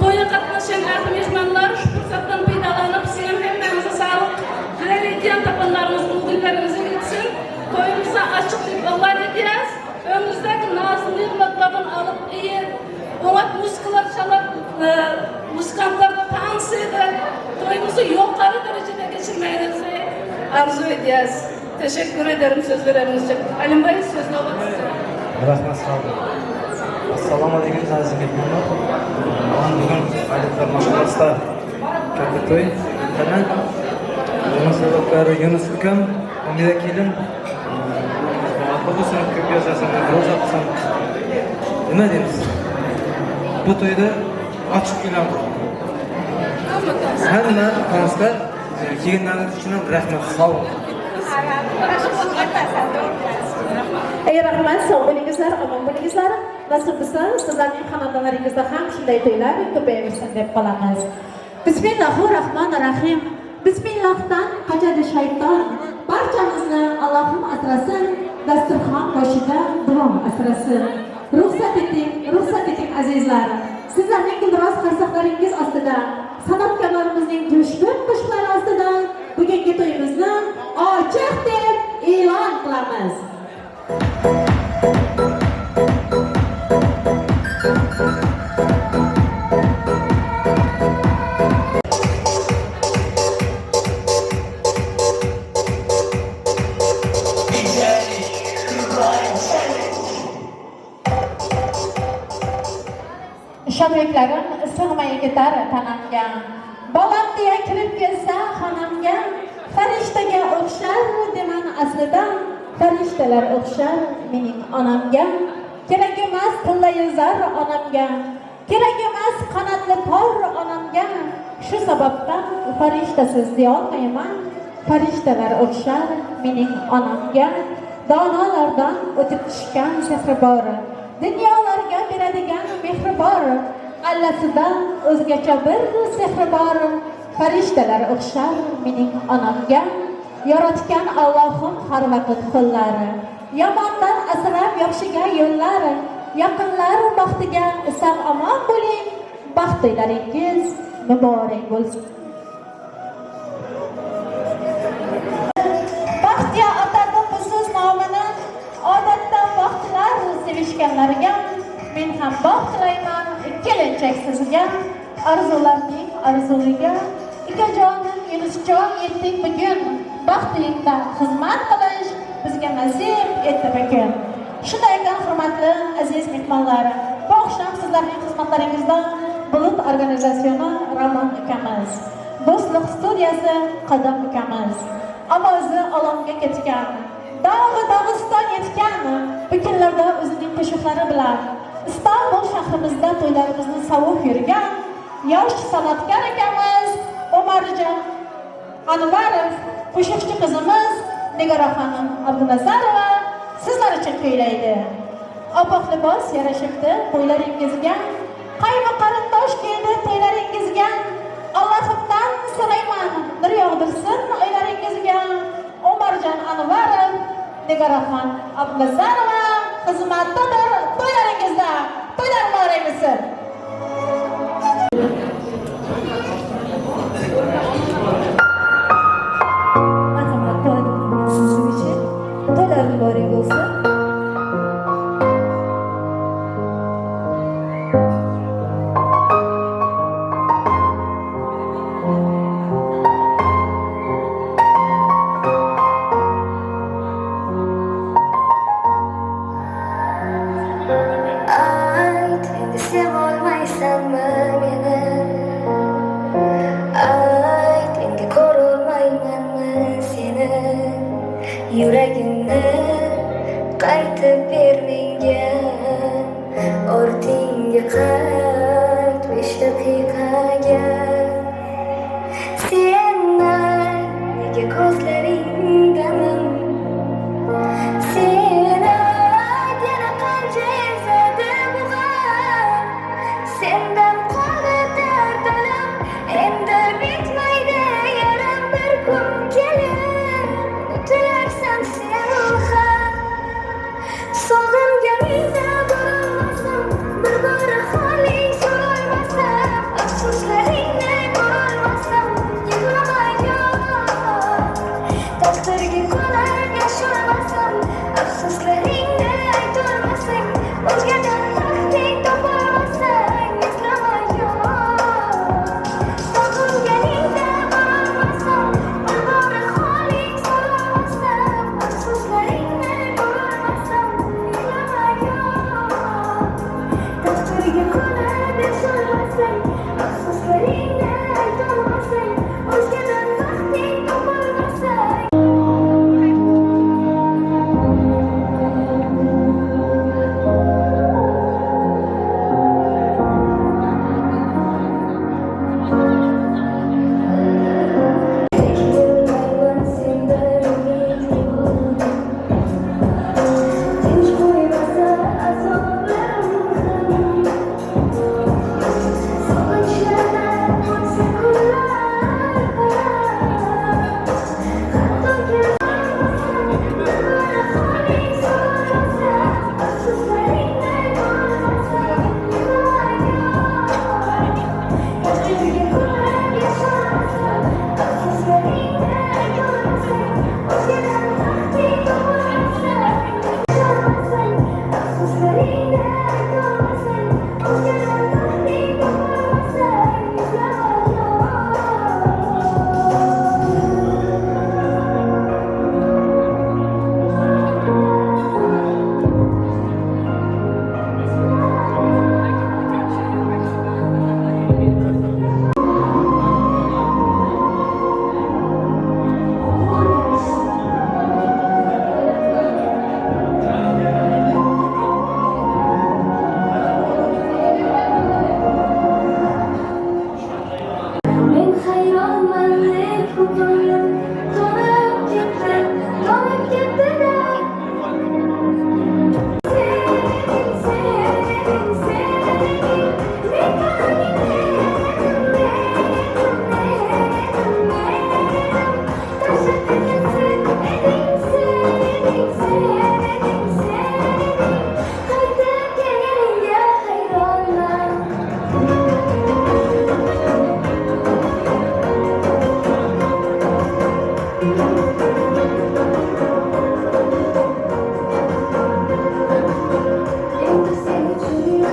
to'yga qatnashgan ahli mehmonlar shu fursatdan foydalanib, sizning hammangizga sog'lik tilayotgan tapanlarimiz ulg'unlarimizga yetsin. To'yimizni ochiq deb e'lon etamiz. Önümüzdeki nazlı nimetlerden alıp iyi, ona musiqalar çalıp, musikantlar da dans edip, toyumuzu yukarı derecede geçirmenizi arzu ediyoruz. Teşekkür ederim söz vereniz için. Alim Bey, söz növbəti size. Rahmat, sağ olun. Assalomu alaykum aziz mehmonlar. Mana bugun Aliflar mashg'ulotida katta to'y. Tana. Buni sabablari Yunus ukam, Umida kelin. Baxtli bo'lsin, ko'p yashasin, ro'za qilsin. Nima deymiz? Bu to'yda ochiq e'lon qildik. Hamma tanishlar kelganlaringiz uchun ham rahmat, sog' bo'ling. Ey rahmat, sog' bo'lingizlar, omon bo'lingizlar. Nasib bo'lsa, sizlarning xonadonlaringizda ham shunday to'ylar ko'payaversin deb qolamiz. Bismillahirrohmanirrohim. Bismillahdan qochadi shayton. Barchamizni Allohim asrasin, dasturxon boshida duo asrasin. Ruxsat eting, ruxsat eting azizlar. Sizlarning gulroz qarsoqlaringiz ostida, san'atkorlarimizning jo'shqin qo'shiqlari ostida bugungi to'yimizni ochiq deb e'lon qilamiz. Shodliklarim sig'may ketar tanamga. Bolam deya kirib kelsa xonamga, farishtaga o'xshar deman aslida, farishtalar o'xshar mening onamga. Kerak emas tillayu zar onamga, kerak emas qanotli por onamga. Shu sababdan farishtasiz deyolmayman, farishtalar o'xshar mening onamga. Donolardan o'tib tushgan sehri bor, dunyolarga beradigan mehri bor. Allasidan o'zgacha bir sehri bor, farishtalar o'xshar mening onamga. Yaratgan Allohim har vaqt qo'llari, yomondan asrab yaxshiga yo'llar. Yaqinlar baxtiga sog' omon bo'ling, baxt to'ylaringiz muborak bo'lsin. Baxtga atadim bu so'z nomini, odatda baxtlar sevishganlarga. Men ham baxt tilayman kelinchak sizga, orzularning orzuliga. Ukajonim Yunusjon, yetdik bugun, baxt uyingda xizmat qilish bizga nasib etdi bugun. Shunday ekan, hurmatli aziz mehmonlar, bu oqshom sizlarning xizmatlaringizda Bulut organizasyoni Ramon ukamiz, Do'stlik studiyasi Qadam ukamiz, ovozi olamga ketgan, dog'i Dog'iston yetgan, bu kunlarda o'zining qo'shiqlari bilan Istanbul shahrimizda to'ylarimizni sovib yurgan yosh san'atkor akamiz Umarjon Anvarov, qo'shiqchi qizimiz Nigora xonim Abdunazarova sizlar uchun kuylaydi. Oppoq libos yarashibdi to'ylaringizga, qayma qarindosh keldi to'ylaringizga. Allohimdan so'rayman, nur yog'dirsin uylaringizga. Umarjon Anvarov, Nigoraxon Abdunazarova xizmatdadir to'ylaringizda. To'ylar muborak bo'lsin. Marhamat, sizning uchun to'ylar muborak bo'lsin. Ayt, endi sevolmaysanmi meni? Ayt, endi ko'rolmaymanmi seni? Yuragimni qaytib ber menga, ortingga qayt 5 daqiqaga. Sen nega ko'zlaringdanim? Sen ayt, yana qancha ezadi bu g'am? Sendan qoldi dardilim, endi bitmaydi yaram. Bir kun kelib unutilarsan sen ham. Sog'inganingda borolmasam, bir bora holing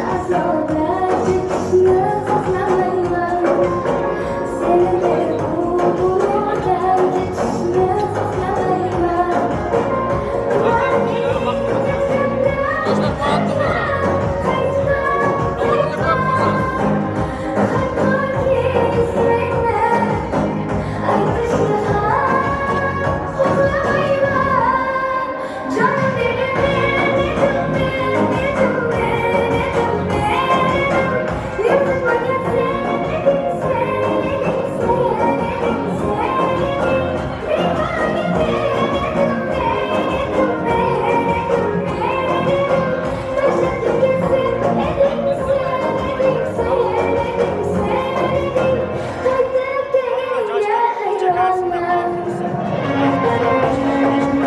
Azoblar chekishni xohlamayman. Seni deb bu dunyodan ketishni xohlamayman. Hattoki ismingni aytishni ham xohlamayman. Jonim dedim men, dedim men, dedim men, dedim men, dedim.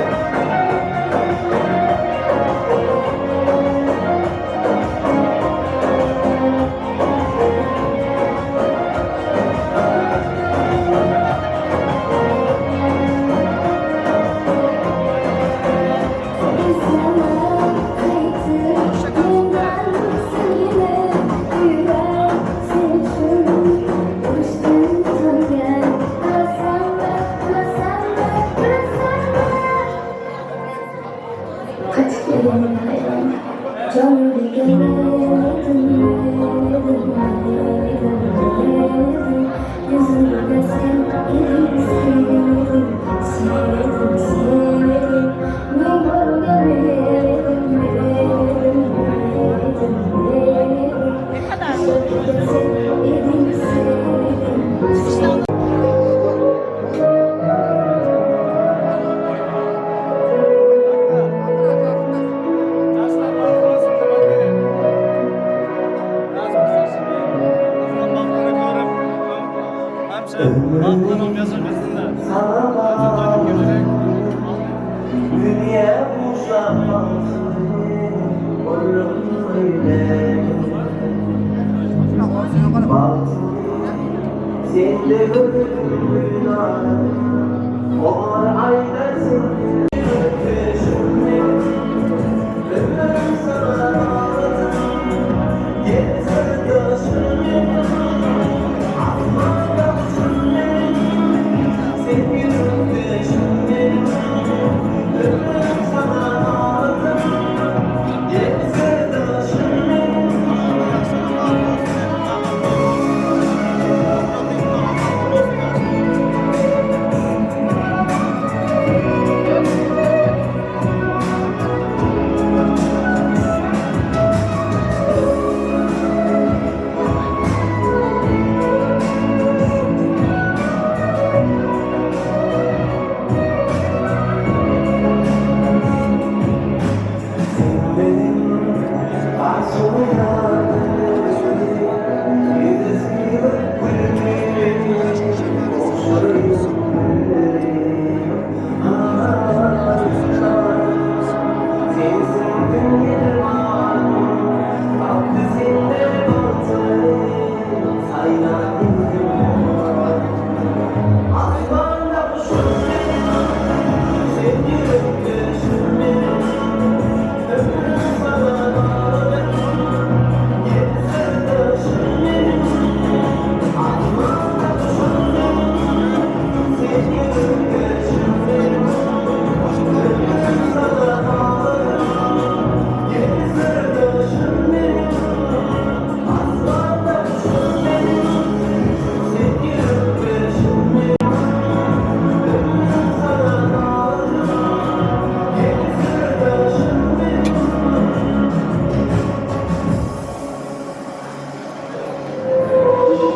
Yurtmagan sen, eding sen, eding sen, eding sen, eding. Dedim men, dedim men, dedim men, dedim. Tashlab ketgan sen, eding sen, eding sen, eding sen, eding. Qaytib kelganga hayronman. Izlama qaytib mendan sevgini, yurak sen uchun urushdan tongan. Bilasanmi, bilasanmi, bilasanmi? Qaytib kelganingga hayronman. Jonim degan men edim, men edim, men edim, men edim. Yuzimga sen eding, sen eding, sen eding, sen eding. Men ko'rgan men edim, men edim, men edim, men edim. Tashlab ketgan sen eding, sen eding, sen. Dünya uzamaz, Sen de gördün onlar aynasın.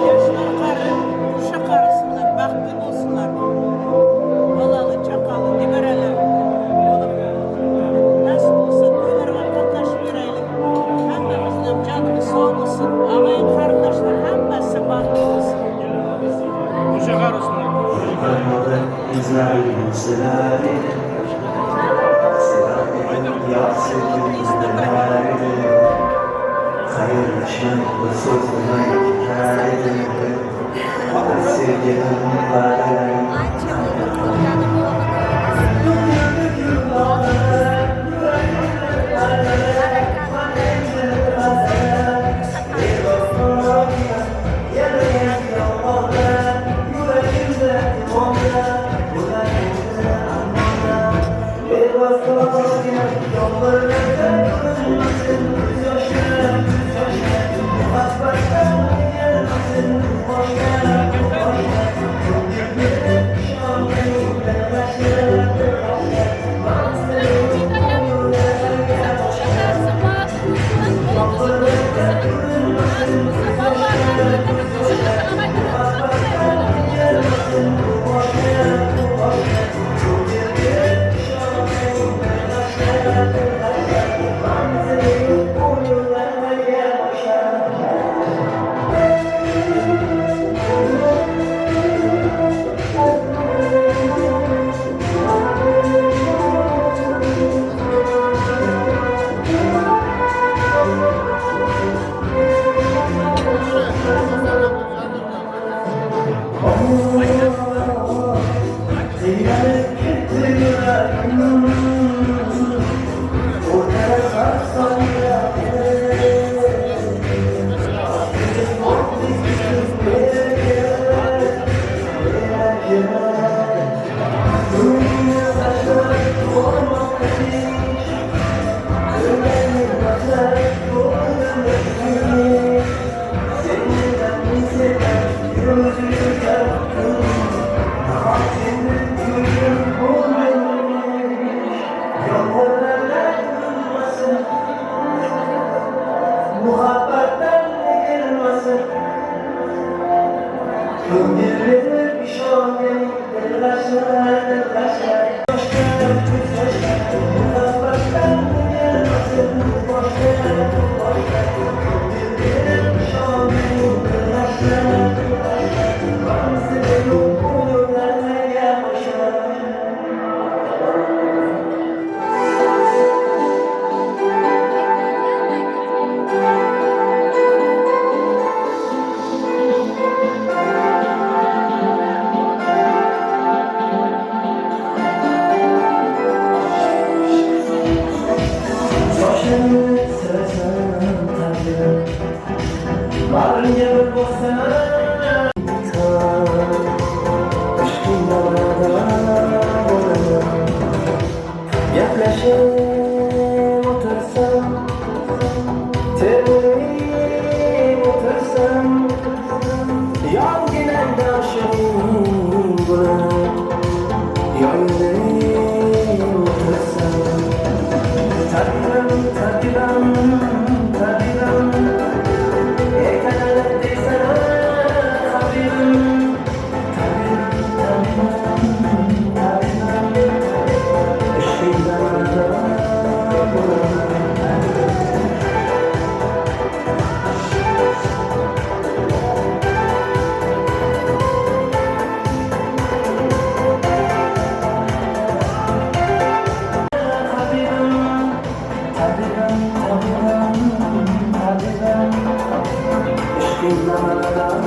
Yoshlar qari, o'sha qarisinlar, baxtli bo'lsinlar. Bolali, chaqali, nevarali bo'lib, nasib bo'lsa to'ylarga qatnashib yuraylik. Hammamizni ham jonimiz sog' bo'lsin. Ag'ayin qarindoshlar hammasi baxtli bo'lsin. Ancha bo'ldi ko'rganim yo'q. Muhabbatdan egilmasin. Ko'ngil berib ishonganing dilg'ashar, dilg'ashar. Muhabbatdan egilmasin boshqa, boshqa. Ko'ngil berib ishonganing dilg'ashar, dilg'ashar. Manzili yo'q yo'llarga qo'shar. Yoshimni sirasan tabibim, bag'rimga bir bossam ishqingda bo'laman. Gaplashib o'tirsam, termilib o'tirsam, yonginamda oshig'ing bo'lib yoyilib o'tirsam. Tabibim, tabibim, tabibim, erkalanib desana habibim. Tabibim, tabibim, tabibim, ishqingda bo'laman. Habibim, tabibim, tabibim, tabibim, ishqingda bo'laman.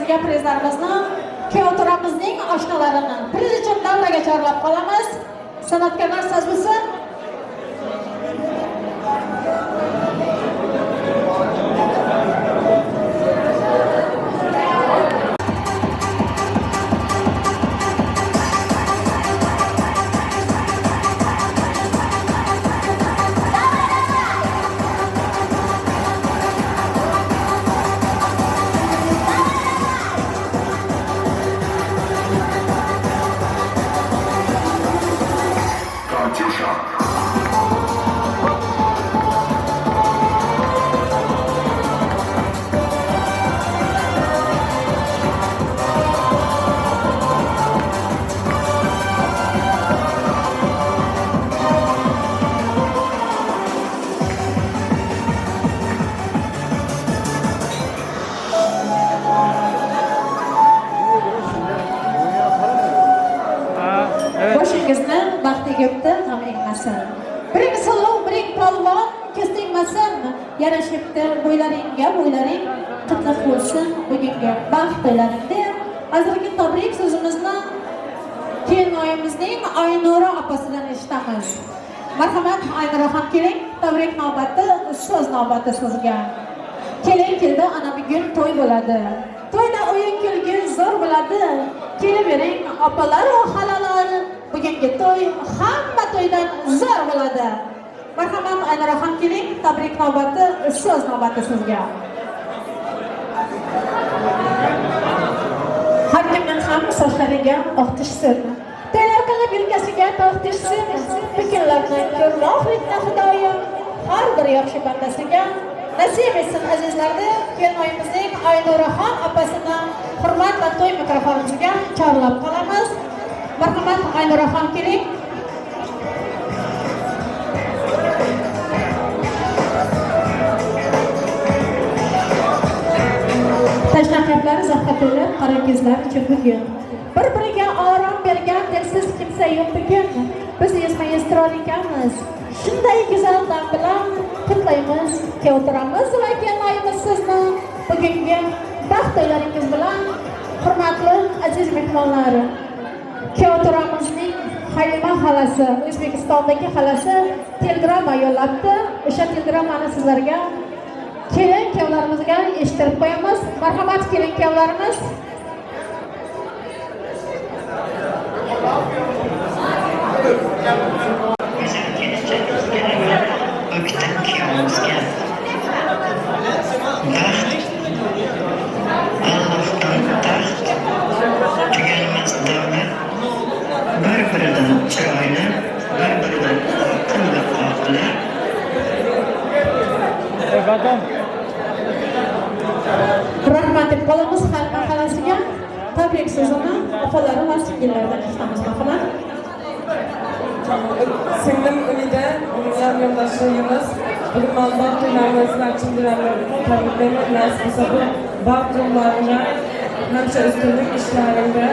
Gaprizlarimizni, kuyovto'ramizning oshnalarini priz uchun davraga chorlab qolamiz. San'atkorlar soz bo'lsin. Boshingizni baxt egibdi, g'am egmasin. Biring suluv, biring polvon, ko'z tegmasin. Yarashibdi bo'ylaringga bo'ylaring, qitliq bo'lsin bugungi baxt to'ylaring deb. Hozirgi tabrik so'zimizni kelinoyimizning Aynura opasidan eshitamiz. Marhamat, Aynura ham keling. Tabrik navbati, so'z navbati sizga. Keling keldi, ana bugun to'y bo'ladi. To'yda o'yin kulgi zo'r bo'ladi. Kelavering opalar va xalalar, bugungi to'y hamma to'ydan zo'r bo'ladi. Marhamat, Aynura ham keling. Tabrik navbati, so'z navbati sizga. Har kimning ham sochlariga oq tushsin. To'ylar qilib yelkasiga tog' tushsin. Bu kunlarni ko'rmoqlikni Xudoyim har bir yaxshi bandasiga nasib etsin azizlarni. Kelinoyimizning Aynuraxon opasini hurmat va to'y mikrofonimizga chorlab qolamiz. Marhamat, Aynuraxon keling. Tashnaqablari zahga to'lib, qora ko'zlar uchun bugun. Bir-biriga orom bergan dilsiz kimsa yo'q bugun. Biz yuzma-yuz turar ekanmiz. Shunday go'zal dam bilan qutlaymiz, kuyovto'ramiz va kelinoyimiz sizni bugungi baxt to'ylaringiz bilan. Hurmatli aziz mehmonlar, kuyovto'ramizning Halima xolasi, O'zbekistondagi xolasi telegramma yo'llabdi. O'sha telegrammani sizlarga, kelin kuyovlarimizga eshittirib qo'yamiz. Marhamat, kelin kuyovlarimiz. Go'zal kelinchagimizga, o'ktam kuyovimizga baxt, Allohdan taxt, tuganmas davlat, bir-biridan chiroyli, bir-biridan aqlli qoqili. Rahmat deb qolamiz Halima xolasiga. Tabrik so'zini opalari va singillaridan eshitamiz. Marhamat. Singlim Umida, uning yo'ldoshi Yunus. Bugun manzar to'ylarini sizlar chin dilimdan tabriklayman. Nasib bo'lsa bu baxt yo'llaringda, hamisha ustunlik ishlaringda,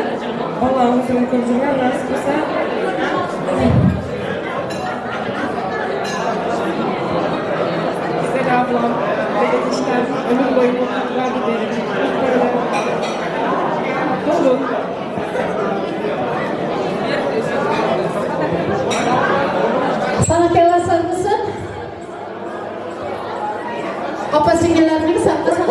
Alloh huzurida ko'rib yurgan nasib bo'lsa. Güzel ablam ve eniştem ömür boyu mutluluklar dilerim. Böyle dolu. San'atkorlar sazmısın? Opa singillarning sazmisi.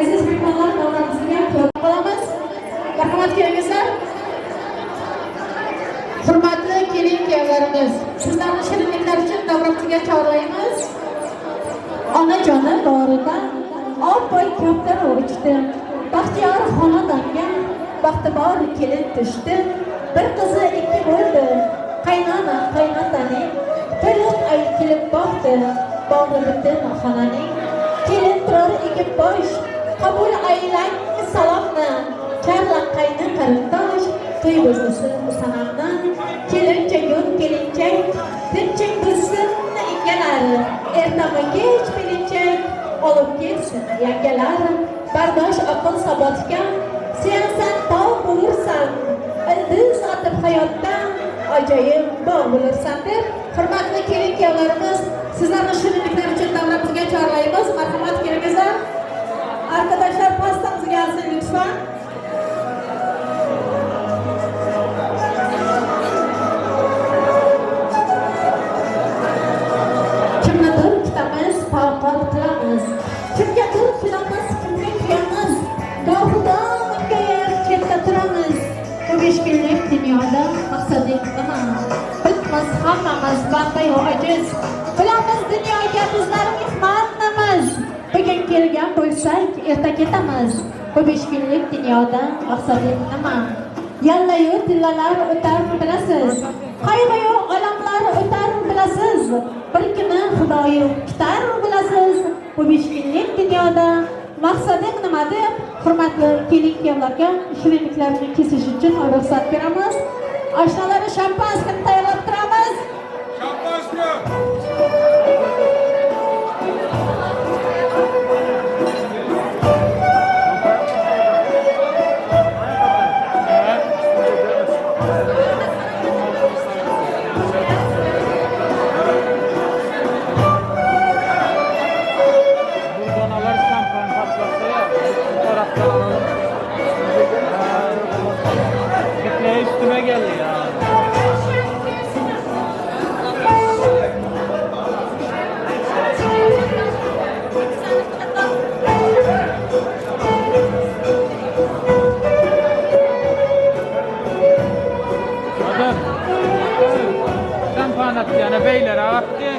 Aziz mehmonlar, davramizga ko'rib qolamiz. Marhamat, kelingizlar. Hurmatli kelin kuyovlarimiz, sizlarni shirinliklar uchun davramizga chorlaymiz. Onajoni bag'ridan oppoq kaptar uchdi. Baxtiyor xonadonga baxti bor kelin tushdi. Bir qizi ikki bo'ldi. Qaynona qaynotaning to'liq ay kelib boqdi. Bog'i butun xonaning. Kelin turar egib bosh, qabul aylang salomni. Charlaq qayni qarindosh, to'y buzilsin sanamni. Kelinchagun kelinchak, tinching buzsin ingalar. Ertami kech kelinchak, olib kelsin yangalar. Bardosh aql sabotga, suyansan tog' bo'lursan. Ildiz otib hayotda ajoyib bog' bo'lursan deb hurmatli kelin kuyovlarimiz, sizlarni shirinliklar uchun davlatimizga chorlaymiz. Marhamat kelingizlar. Arkadaşlar pastamız gelsin lütfen. Kimnidir kutamiz, toqat qilamiz. Kimgadir kulamiz, kimga kuyamiz. Gohida mungayib chetda turamiz. Bu 5 kunlik dunyoda maqsading nima? Bitmiz hammamiz bandayu ojiz. Bilamiz dunyoga bizlar mehmonmiz. Bugun kelgan bo'lsak, erta ketamiz. Bu 5 kunlik dunyoda maqsading nima? Yallayu tillalar o'tar bilasiz. Qayg'uyu olamlar o'tar bilasiz. Bir kuni Xudoyu kutar bilasiz. Bu 5 kunlik dunyoda maqsading nima deb hurmatli kelin kuyovlarga shirinliklarni kesish uchun ruxsat beramiz. Oshnalari shampanskini tayyorlab turamiz. Şampanski! Buradan alır şampuan patlasa ya. Bu taraftan alalım. Fitneye üstüme geldi ya. Adam. Şampuan attı yani beyler attı.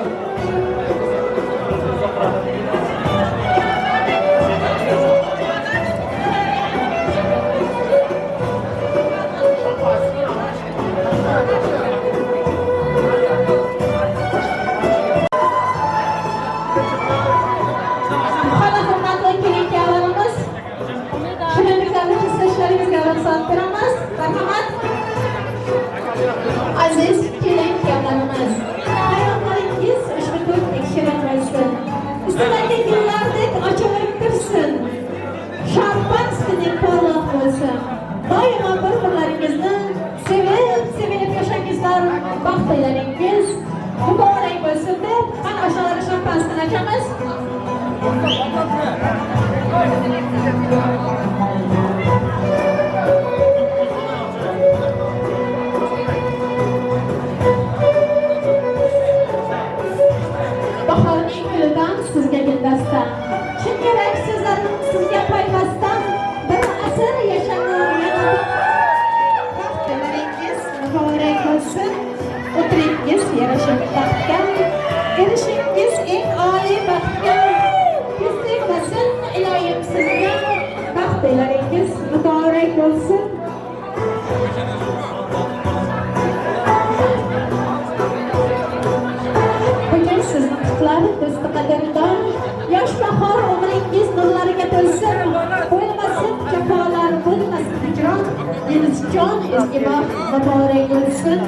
Qani hurmatli kelin kuyovlarimiz, shirinliklarni kesishlaringizga ruxsat beramiz. Marhamat. Aziz kelin kuyovlarimiz, hayotlaringiz ushbu to'ydek shirin bo'lsin. Ustidagi gullardek ochilib tursin. Shampanskidek porloq bo'lsin. Doimo bir-birlaringizni sevib, sevilib yashangizlar, baxtlaringiz muborak bo'lsin deb qani oshnalari shampanskini ochamiz. Bahorning gulidan sizga guldasta. Chin yurak so'zlarim sizga payg'astan. Bir asr yashanur yana. Baxtlaringiz muborak bo'lsin. O'tiringiz yarashib taxtga. Erishingiz eng oliy baxtga. Yuz tegmasin iloyim sizga. Baxtlaringiz muborak bo'lsin. Bugun sizni qutlar do'sti qadrdon. Yosh bahor umringiz nurlariga to'lsin. Bo'lmasin jafolar, bo'lmasin hijron. Yunusjon ezgi baxt muborak bo'lsin.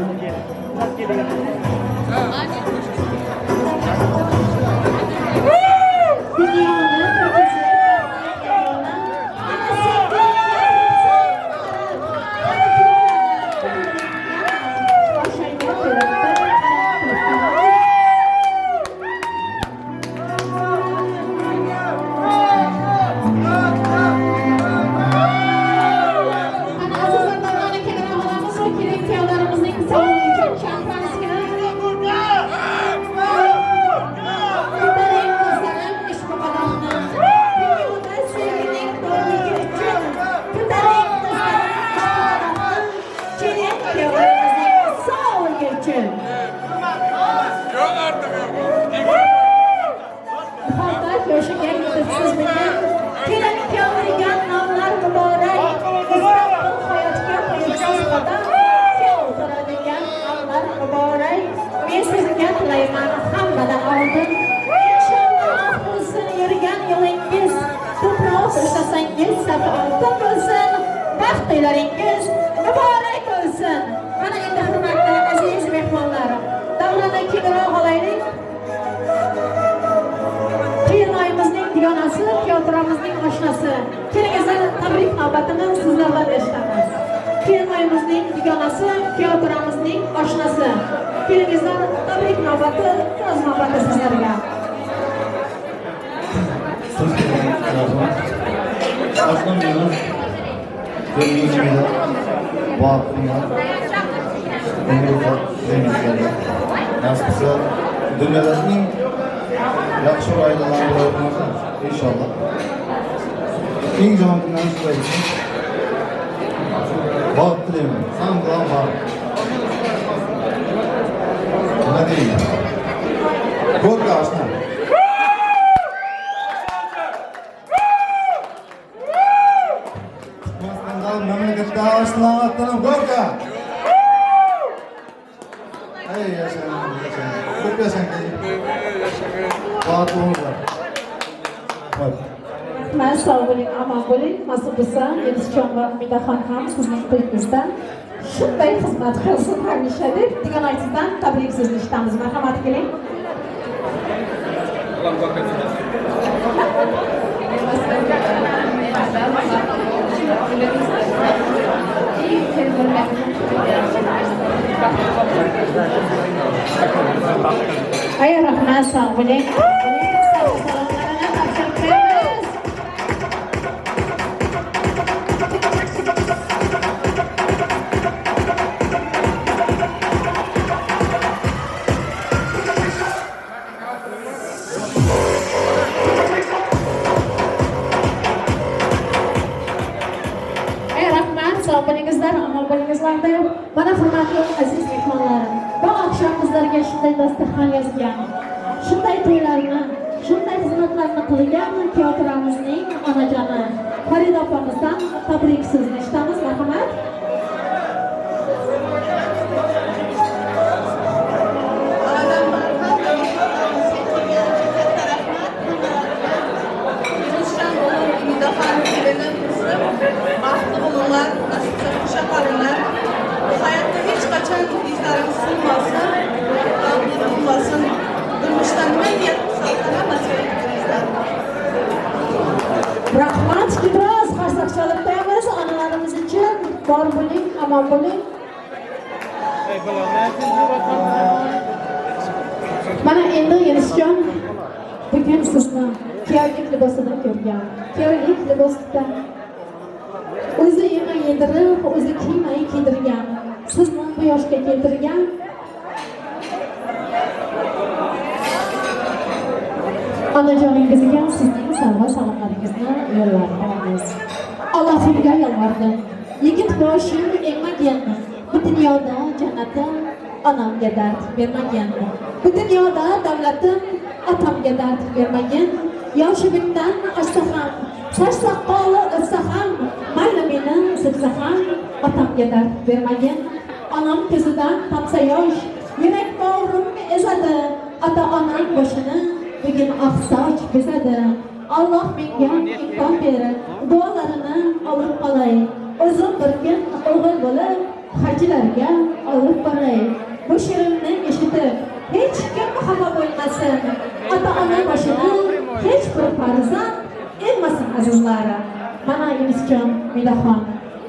Dunyoni to'kizib, ana sevgilar Oshangan yurakda. Ana azizlar, mana kelin onamiz va kelin kuyovlarimizning sog'ligi uchun shampanskini. to'ylaringiz muborak bo'lsin. Mana endi hurmatli aziz mehmonlar, davrani kengroq olaylik. Kelinoyimizning dugonasi, kuyovturamizning oshnasi. Kelingizlar, tabrik navbatini sizlardan eshitamiz. Kelinoyimizning dugonasi, kuyovturamizning oshnasi. Kelingizlar, tabrik navbati, so'z navbati sizlarga. Oshnam Yunus, sevgili Cemile, bahtiyar, umr uzoq tilaymiz. Nasib qilsa dunyoda eng yaxshi oilalarning biri bo'lamiz inshaalloh. Eng yomon kunlarni sizlar uchun baxt tilayman. San bilan baxt. Nima deyman? Ko'rka oshnam. Memlekette aslan Gorka. Ey yaşayın, yaşayın. Ko'p yashang. Baxt bo'linglar. Rahmat, sog' bo'ling, omon bo'ling. Nasib bo'lsa, Yunusjon va Umidaxon ham sizning to'yingizda shunday xizmat qilsin hamisha deb dugonangizdan tabrik so'zini eshitamiz. Marhamat, keling. Ay rahmat, sog' bo'ling. Salomlarni topshirib qo'yamiz. Ay rahmat, sog' bo'lingizlar, omon bo'lingizlar deb. Mana hurmatli aziz mehmonlarim, bu oqshom bizlarga shunday dasturxon yozgan, shunday to'ylarni, shunday xizmatlarni qilgan kuyovturamizning onajoni Farida opamizdan tabrik so'zini eshitamiz. Marhamat. Katta rahmat. Yunusjon o'g'lim, Umidaxon kelinim qizim, baxtli bo'linglar, nasib qilsa qo'sha qalinglar. Hayotda hech qachon yuzlaringiz so'lmasin, g'amgin bo'lmasin. Durmushda nima niyat qilsangiz hammasi yetib. Rahmat, biroz qarsak chalib qo'yamiz onalarimiz uchun. Bor bo'ling, omon bo'ling. Mana endi Yunusjon, bugun sizni kuyovlik libosida ko'rgan, kuyovlik libosida o'zi yemay yedirib, o'zi kiymay kiydirgan, sizni bu yoshga keltirgan onajoningizga sizning sovg'a salomlaringizni yo'llab qolamiz. Allohimga yolvordim, yigit boshim egmagin, bu dunyoda jannatim onamga dard bermagin, bu dunyoda davlatim otamga dard bermagin, yoshi bitdan oshsa ham, soch soqoli o'ssa ham, mayli meni silsa ham otamga dard bermagin. Onam ko'zidan tomsa yosh, yurak bag'rim ezadi, ota onam boshini bugun oq soch bezadi. Alloh menga imkon ber, duolarini olib qolay, o'zim bir kun o'g'il bo'lib hajilarga olib boray. Bu she'rimni eshitib hech kim xafa bo'lmasin, ota ona boshini hech bir farzand emmasin azizlarim. Mana Yunusjon, Umidaxon,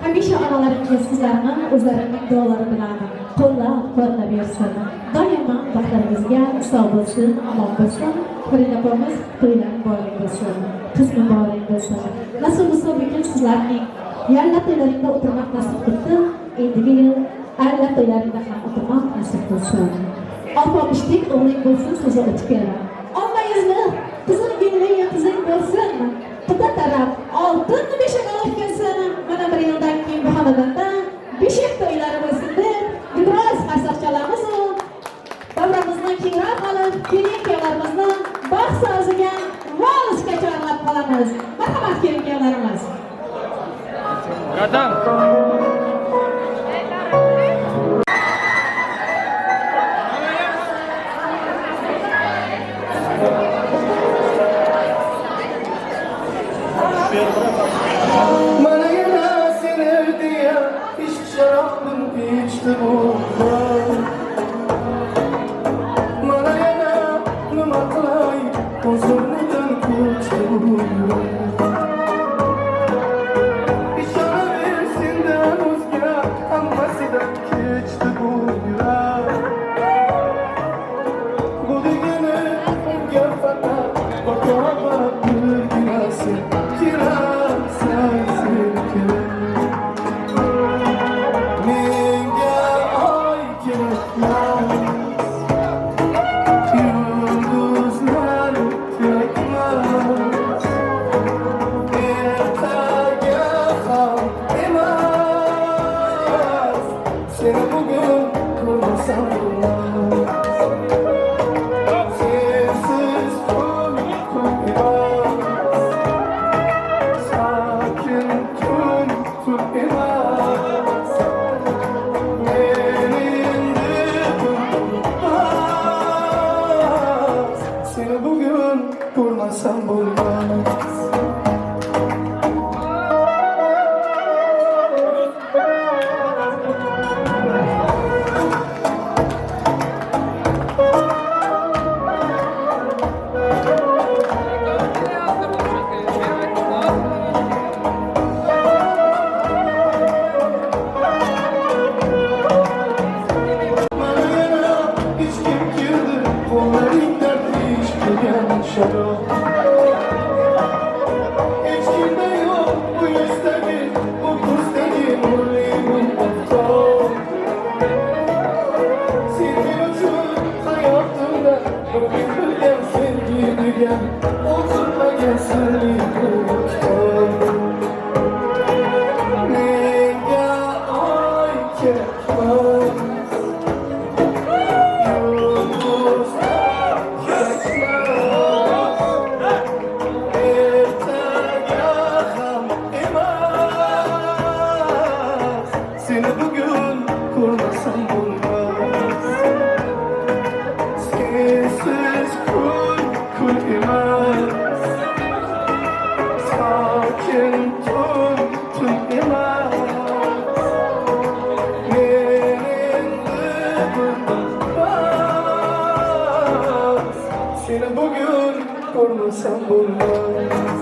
hamisha onalaringiz sizlarni o'zlarining duolari bilan qo'llab-quvvatlab yursin. Doimo baxtlaringizga sog' bo'lsin, omon bo'lsin. Farida opamiz to'ylar muborak bo'lsin, qiz muborak bo'lsin. Nasib bo'lsa bugun sizlarning yalla to'ylaringda o'tirmoq nasib qildi. Endigi yil alla to'ylaringda ham o'tirmoq nasib qilsin. Alpomishdek o'g'ling bo'lsin, so'zi o'tkir. Olma yuzli, qizil gulli qizing bo'lsin. Quda taraf oltin beshik olib kelsin. Mana bir yildan keyin bu xonadonda beshik to'ylari bo'lsin deb biroz qarsak chalamiz. Davramizni kengroq olib, kelin kuyovlarimizni baxt soziga valsga chorlab qolamiz. Marhamat, kelin kuyovlarimiz. Qadam. Mana yana seni kechdi bu umr. Mana yana nima qilay, ko'z o'rnidan ko'chdi bu yurak. Ishonaver, sendan o'zga hammasidan kechdi bu yurak. Bu degani unga faqat bir birgina sen keraksan, sen kerak. Menga oy kerakmas, yulduzlar kerakmas, ertaga ham emas, seni bugun ko'rmasam bo'lmas. Sensiz kun kun emas, sakin tun tun emas. Men endi bo'lmas, seni bugun ko'rmasam bo'lmas. Mana yana ichkim kirdi, qo'llaringdan ichilgan sharob. Hech kimda yo'q bu yuzdagi, bu ko'zdagi nurli oftob. Sen men uchun hayotimda bir bilgan sevgi degan o'chirmagan sirli bir kitob. Menga oy kerakmas, yulduzlar kerakmas, ertaga ham emas, seni bugun ko'rmasam bo'lmas. Sensiz kun kun emas, sokin tun tun emas. Men endi bo'lmas, seni bugun ko'rmasam bo'lmas.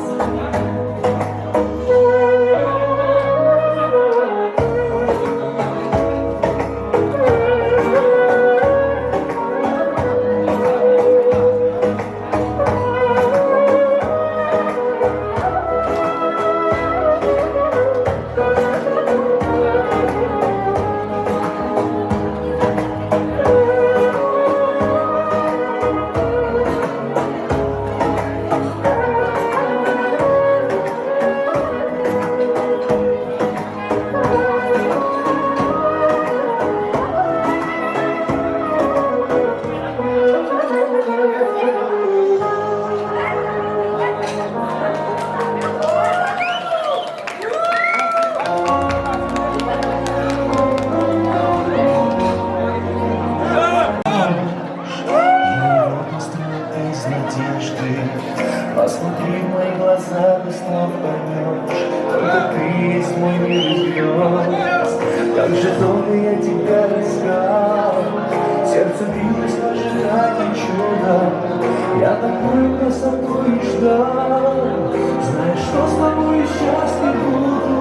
Из надежды. Посмотри в мои глаза, без слов поймешь, только ты есть мой мир и звезд. Как же долго я тебя искал, сердце билось в ожидании чуда. Я такую красоту и ждал, знаешь, что с тобой счастлив буду.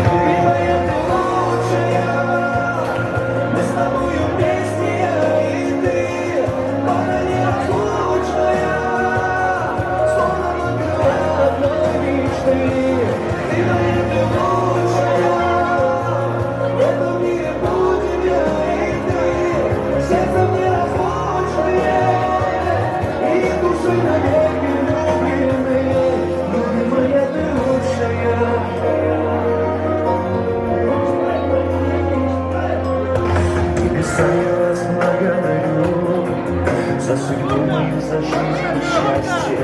Ты моя лучшая, мы с тобою вместе, я и ты, пара неотлучная, словно мы крыла одной мечты. Ты моя, ты лучшая, в этом мире будем я и ты, сердцем неразлучные, и душой навеки влюблены. Любимая, ты лучшая. Небеса, я вас благодарю за судьбу мою, за жизнь и счастье,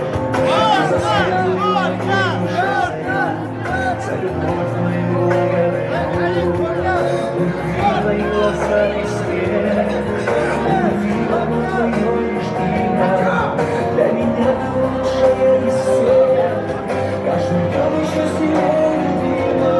за светлую мою жизнь, за любовь мою благодарю. Любви твои глаза и свет, у любви одно твое лишь имя. Для меня ты лучшая из всех, каждый день еще сильнее любима.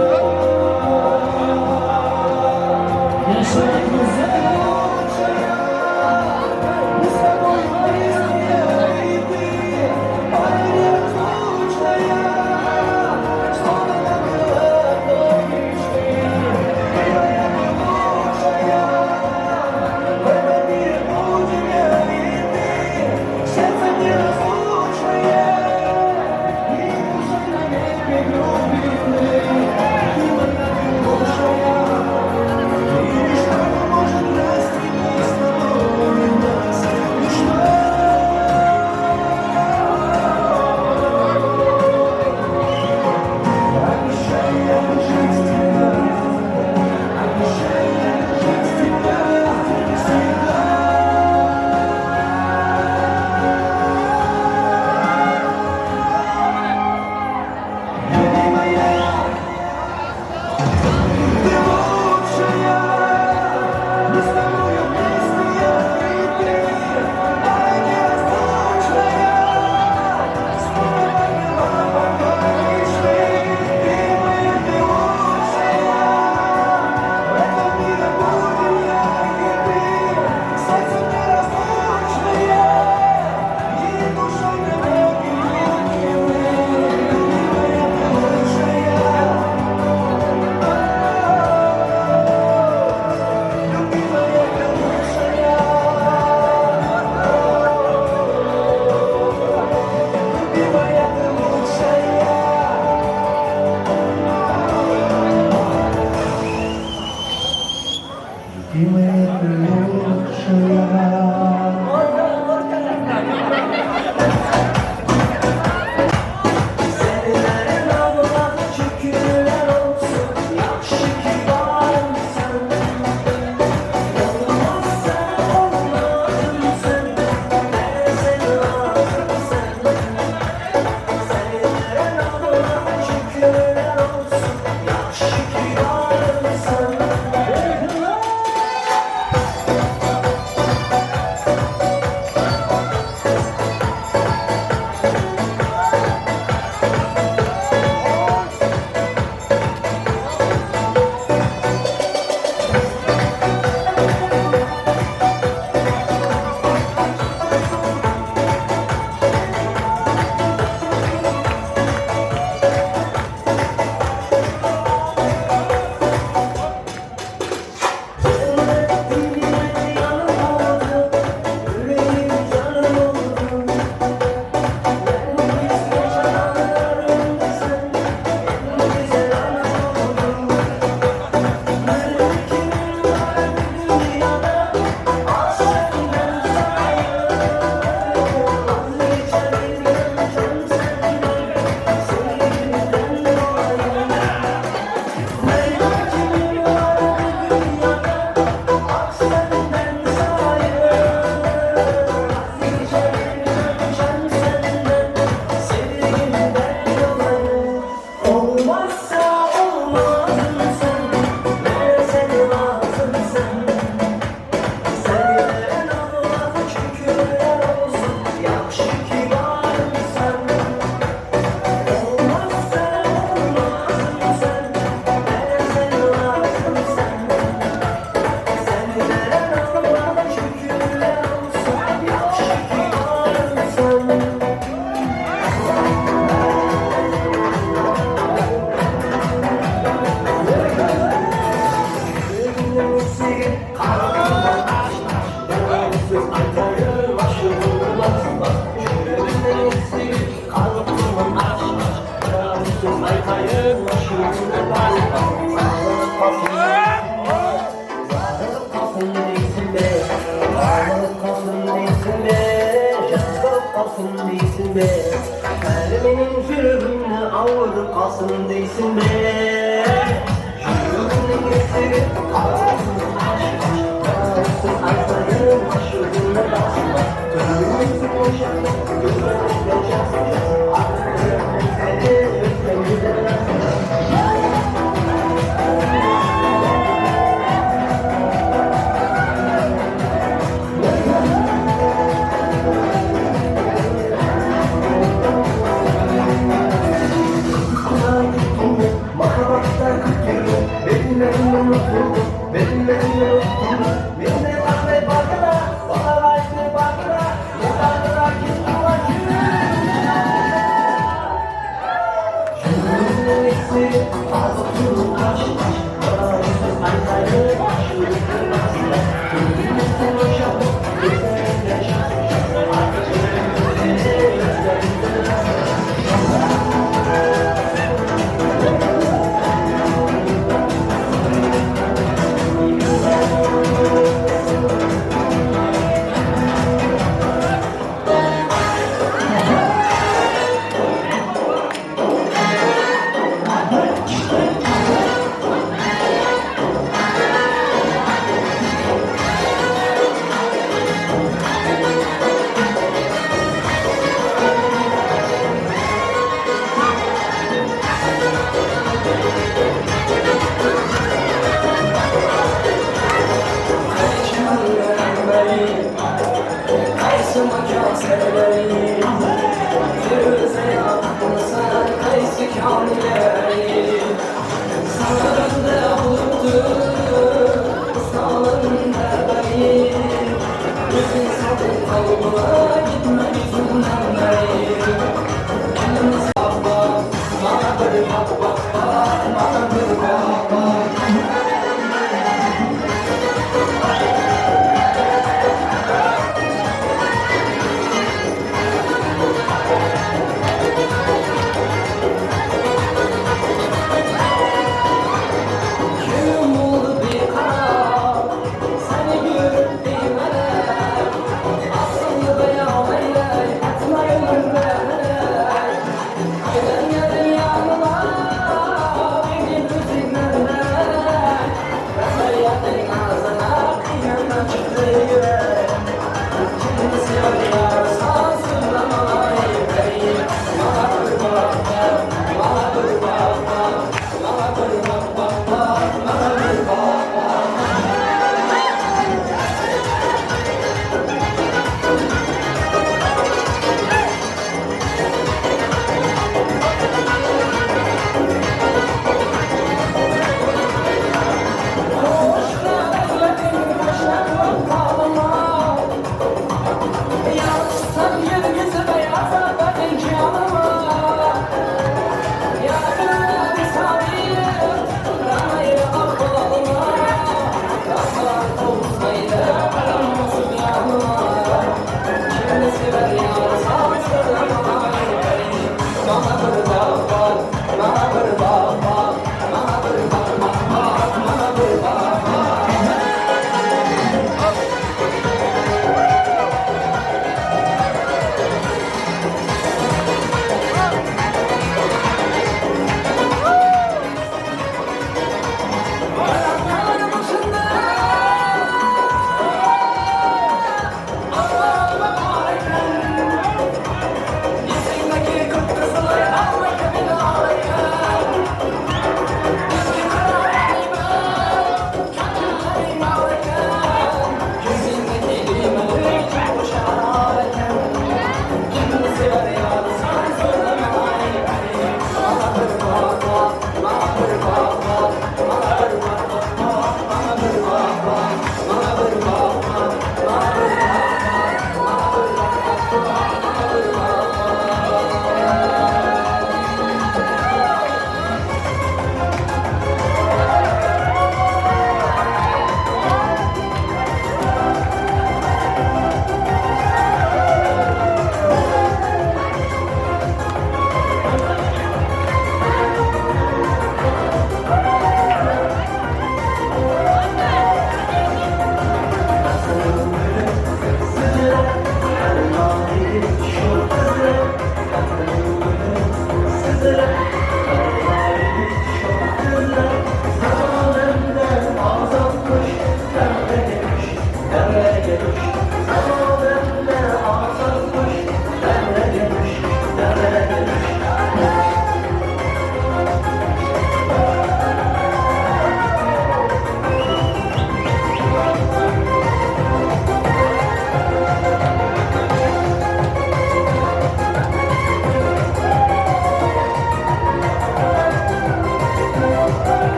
Любимая, ты лучшая.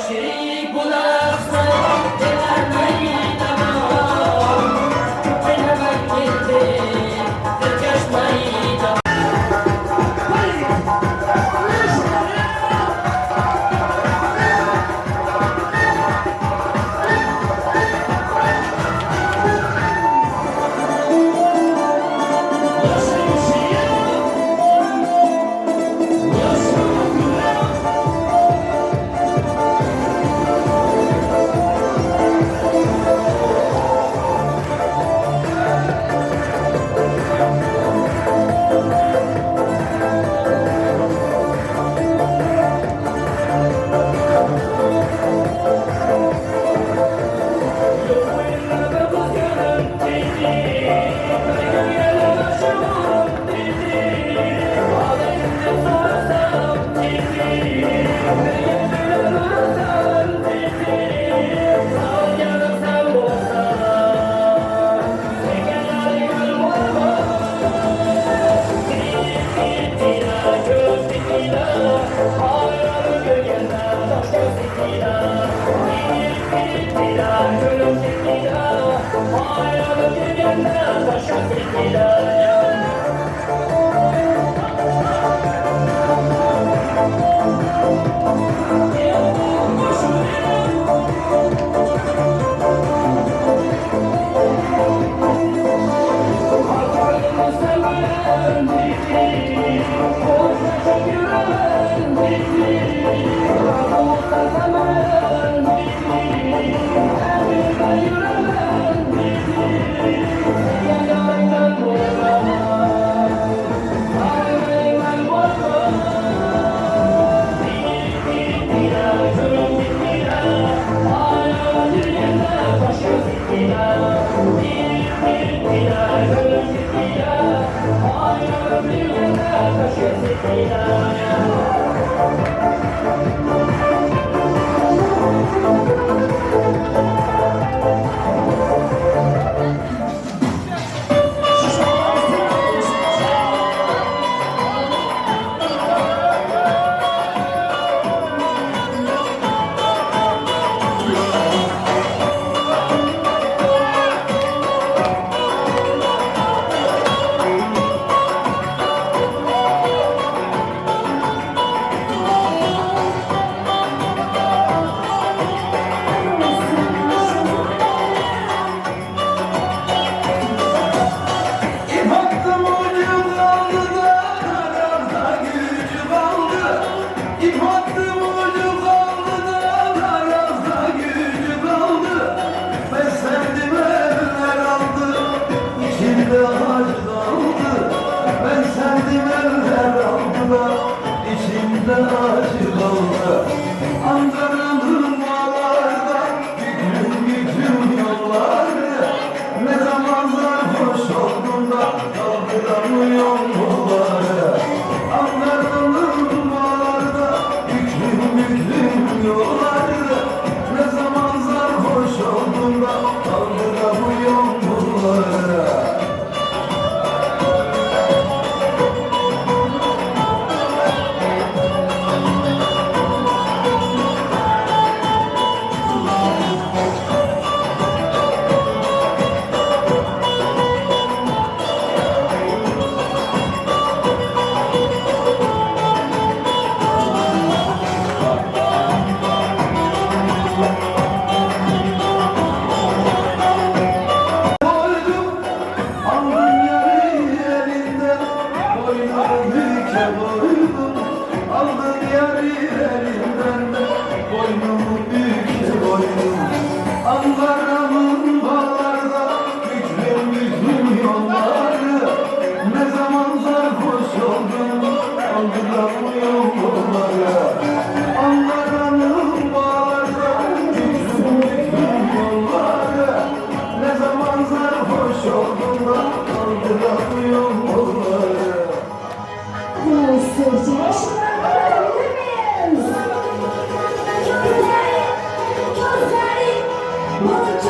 Sherik bo'lar xizmat, Ko'zlaring, ko'zlaring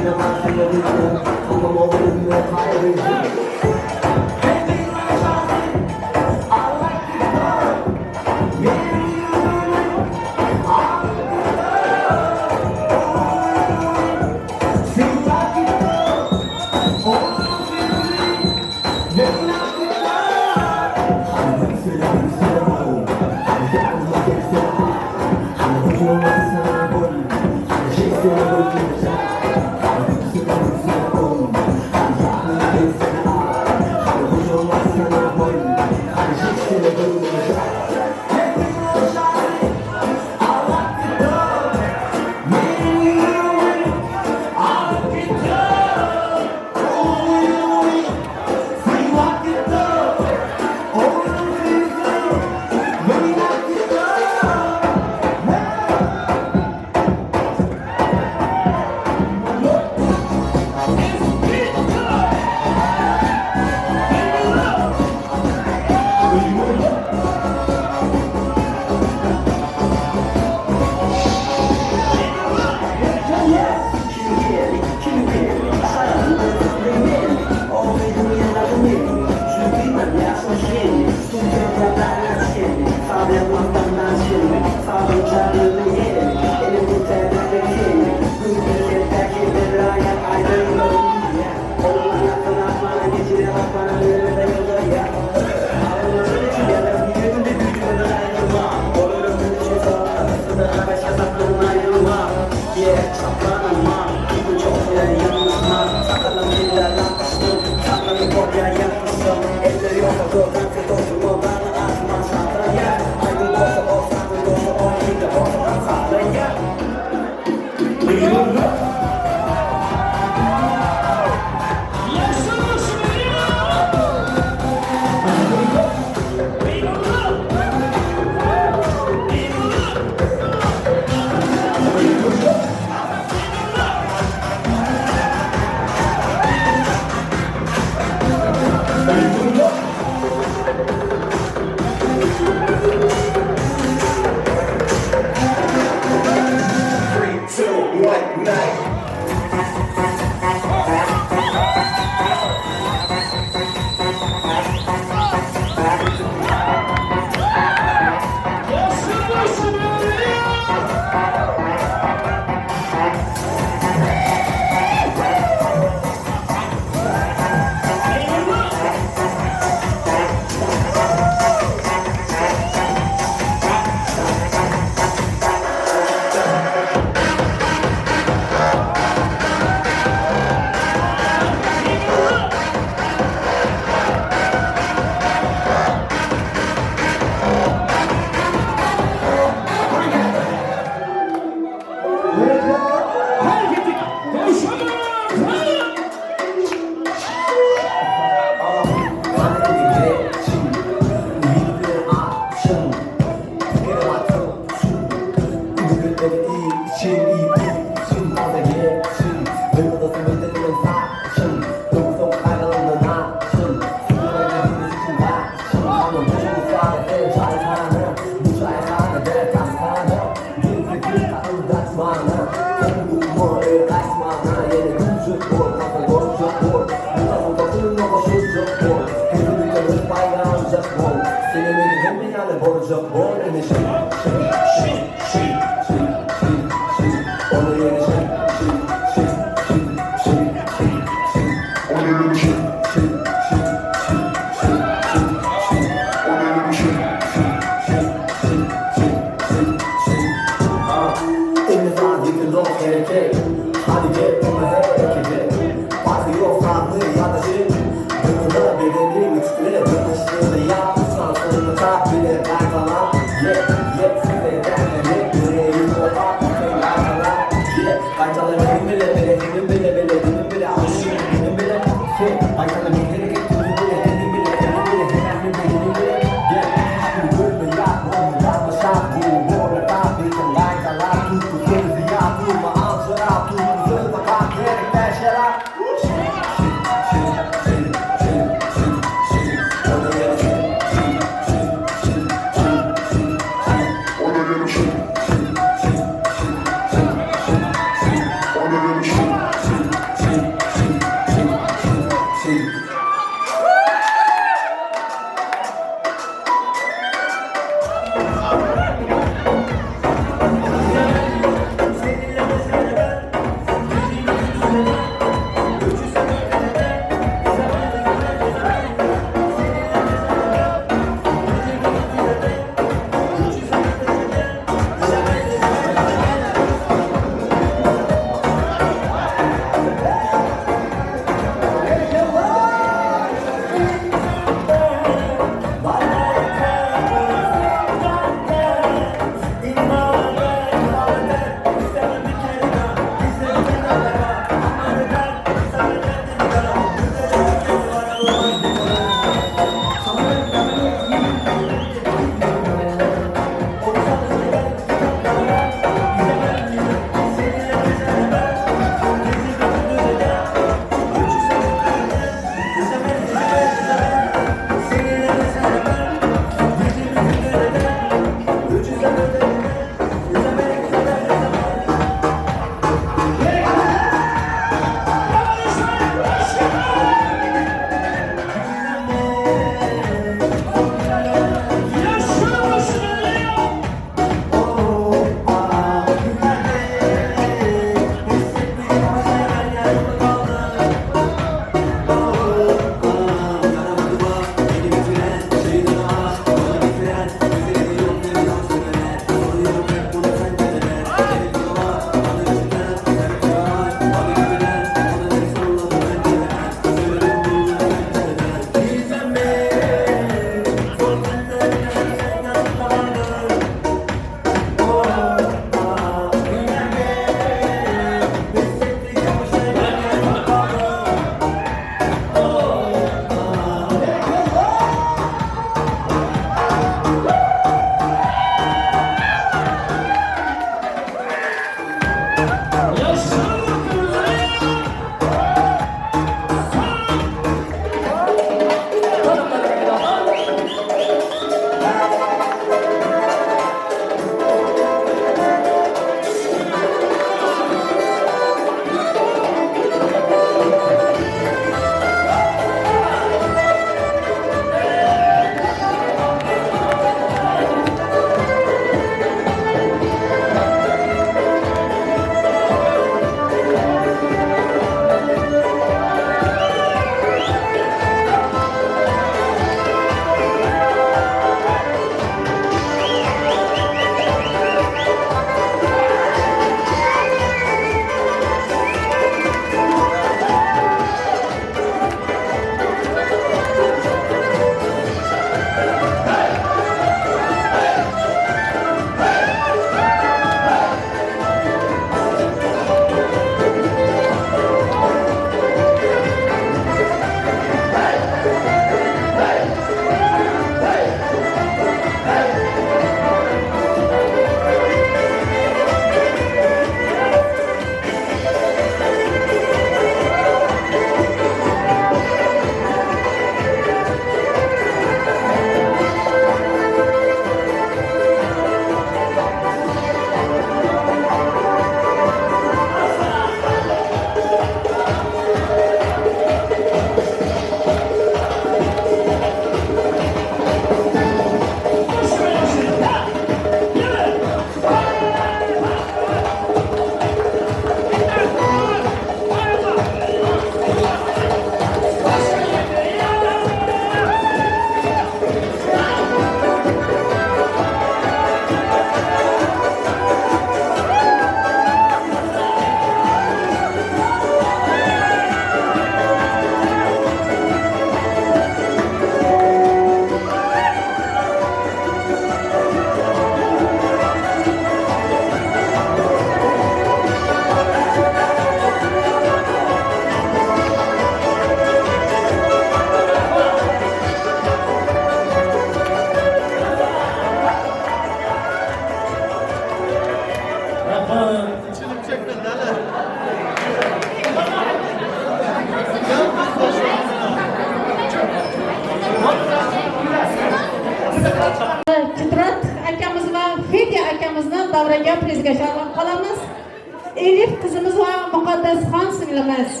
akamiz.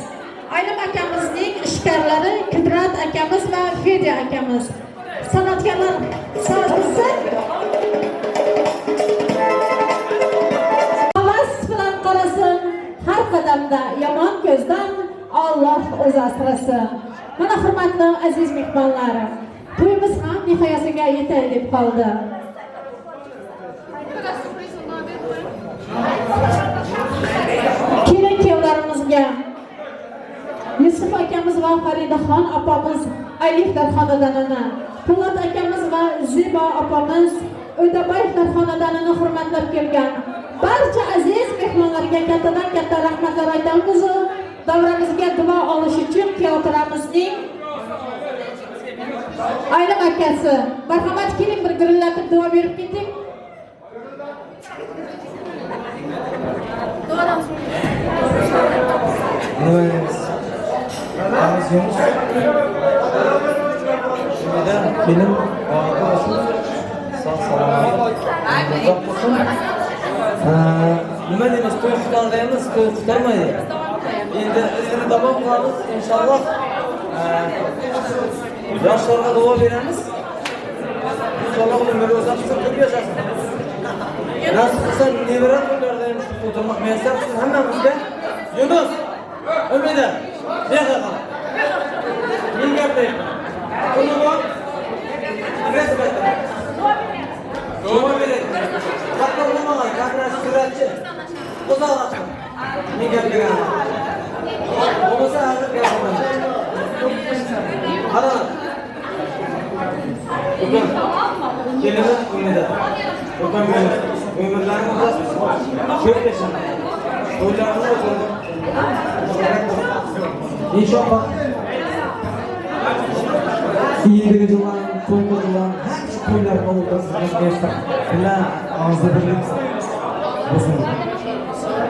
Aylim akamizning ishkarlari Kudrat akamiz va Fedya akamiz. San'atkorlar sozlasa havas bilan qarasin, har qadamda yomon ko'zdan Alloh o'zi asrasin. Mana hurmatli aziz mehmonlar, to'yimiz ham nihoyasiga yetay deb qoldi. Kelin kuyovlarimizga Yusuf akamiz va Faridaxon opamiz Aliflar xonadonini, Po'lat akamiz va Zebo opamiz O'tabayevlar xonadonini hurmatlab kelgan barcha aziz mehmonlarga kattadan katta rahmatlar aytamiz. Davramizga duo olish uchun kuyovlarimizning Aylim akasi, marhamat keling, bir gurillatib duo berib keting. Aziz Yunus, Umida kelin baxtli bo'lsin, sog' salomat, uzoq bo'lsin. Nima deymiz, to'y qutarmaymiz, to'y qutarmaydi. Endi izini davom qilamiz inshaalloh. Yoshlarga duo beramiz. Inshaalloh umri uzoq bo'lsin, ko'p yashasin. Nasib qilsa nevara to'ylarida ham shu o'tirmoq muyassar qilsin hammamizga. Yunus, Umida, bu yoqqa qara. Men gaplayapman. Buni bor. Rasm aytaman. Duo beradi. Katta bo'lmagan, kamerasi suratchi. Uzoqroq. Men gapiraman. Bo'lmasa hozir gapiraman. Qara. Ukam, kelinim Umida. Ukam Yunus. Umrlarini uzoq ko'p yashasin. To'ylarini o'tirib. Inshaalloh endigi жылдан, so'nggi жылдан hamma to'ylarga o'tirib, bilan og'zi birlik bo'lsin.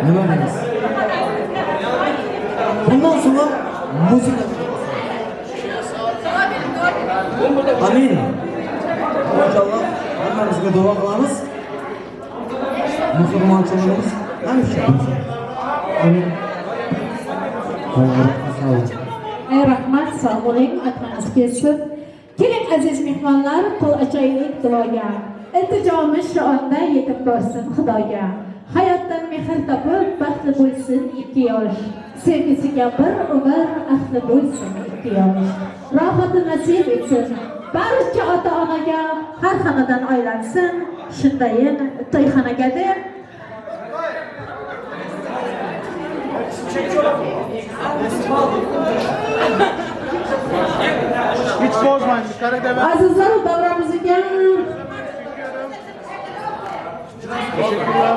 Nima deymiz? Bundan so'ng muzika. Amin. Inshaalloh hammamizga duo qilamiz. Musulmonchiligimiz hamisha bo'lsin. Amin. Ey rahmat, sog' bo'ling, otamiz kelsin. Keling aziz mehmonlar, qo'l ochaylik duoga. Iltijomiz shu onda yetib borsin Xudoga. Hayotdan mehr topib, baxtli bo'lsin ikki yosh. Sevgisiga bir umr ahli bo'lsin ikki yosh. Rohati nasib etsin barcha ota-onaga, har xonadan aylansin shundayin to'yxonaga deb. Hiç bozmayın, yukarı devam. Azizlar, davramizga Teşekkürler.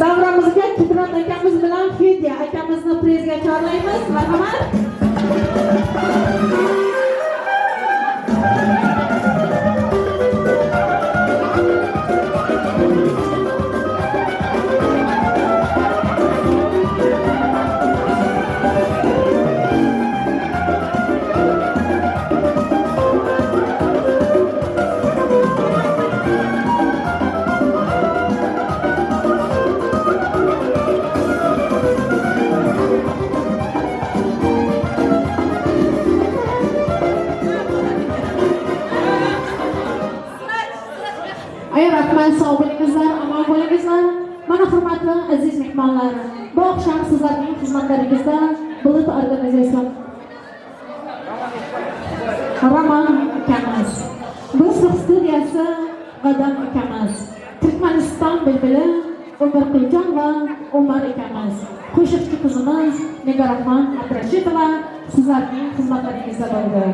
Davramizga Kudrat akamiz bilan Fedya akamizni prizga chorlaymiz. Marhamat. Ay rahmat, sog' bo'lingizlar, omon bo'lingizlar. Mana hurmatli aziz mehmonlar, bu oqshom sizlarning xizmatlaringizda Bulut Organizasyon Roman akamiz, Do'stlik studiyasi Qadam akamiz, Turkmaniston bilbili Umar Qiljon va Umar akamiz, qo'shiqchi qizimiz Nigoraxon Abdurashidova sizlarning xizmatlaringizda bo'ldi.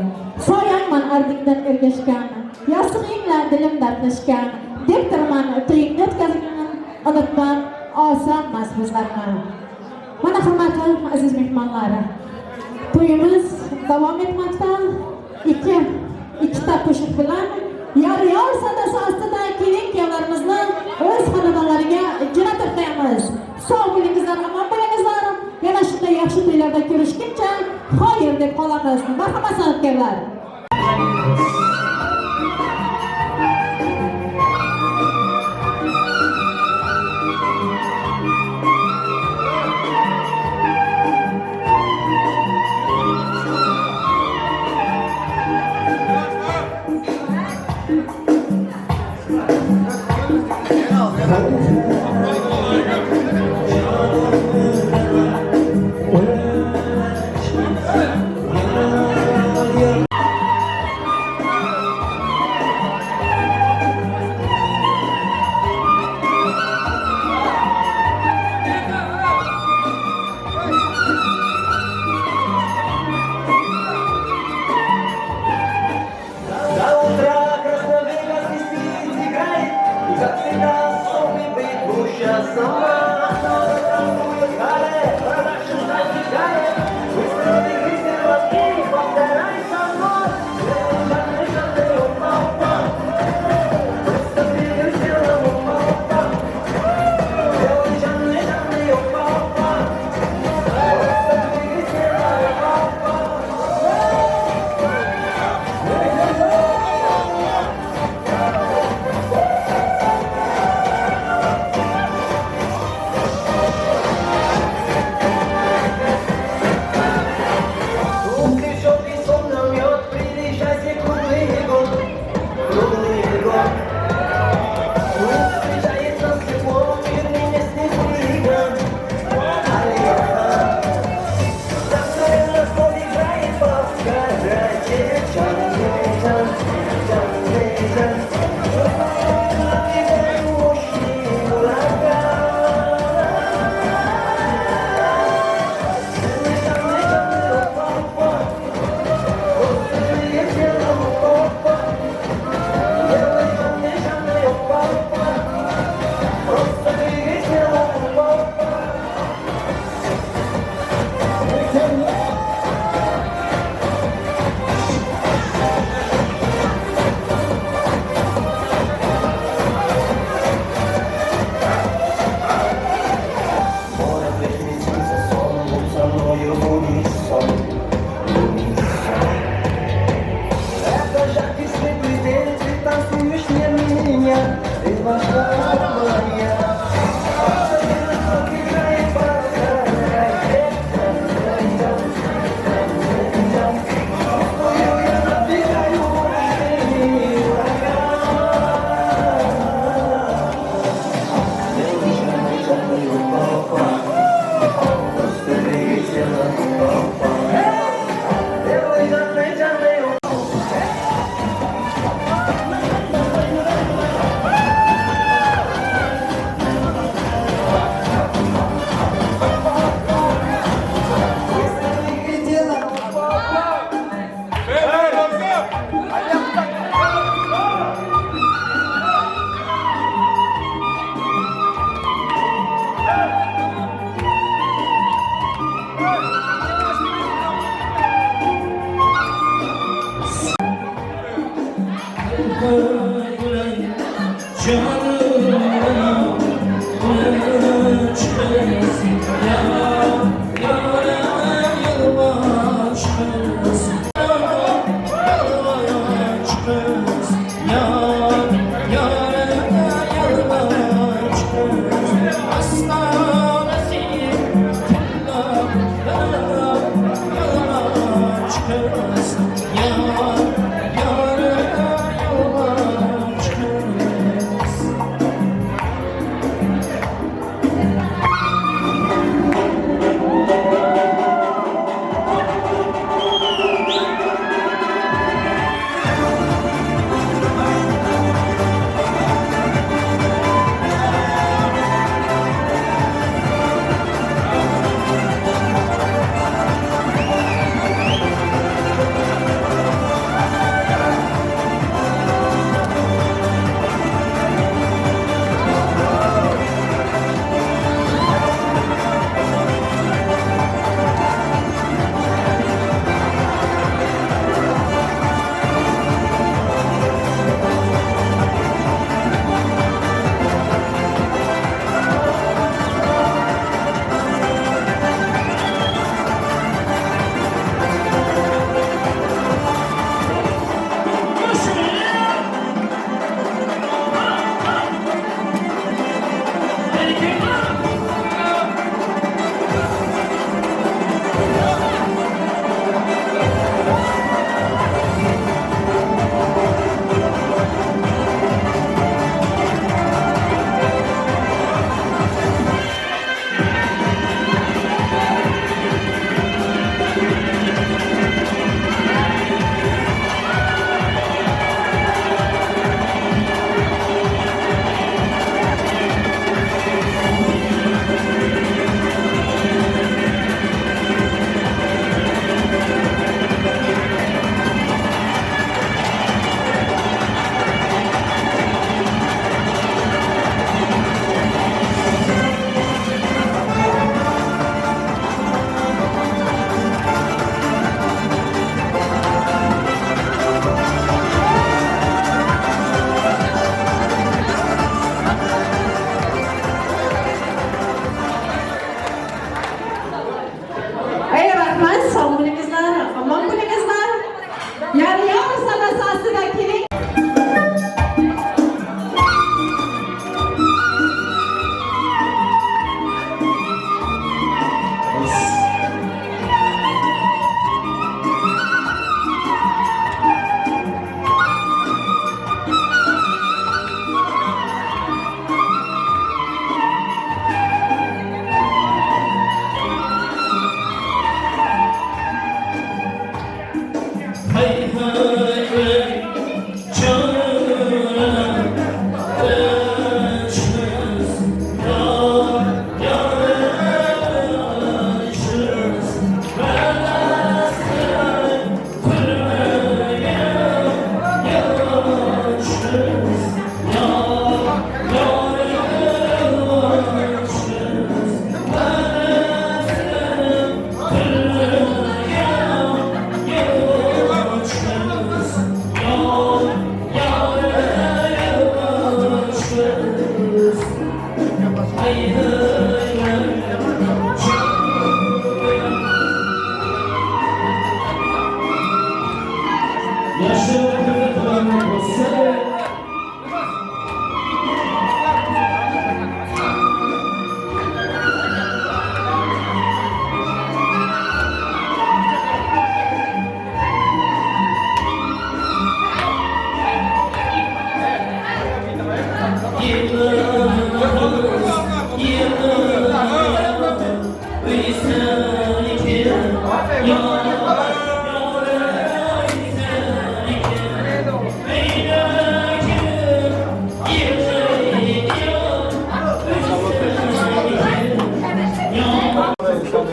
Soyangman ardingdan ergashgan, yostig'ingla dilim dardlashgan, debdirman to'yingni o'tkazgan, unutmam osonmas bizlarni. Mana hurmatli aziz mehmonlar, to'yimiz davom etmoqda. Ikkita qo'shiq bilan yor-yor sadasi ostida kelin kuyovlarimizni o'z xonadonlariga jo'natib qo'yamiz. Sog' bo'lingizlar, omon bo'lingizlar. Yana shunday yaxshi to'ylarda ko'rishguncha xayr deb qolamiz. Marhamat san'atkorlar.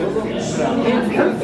Kim?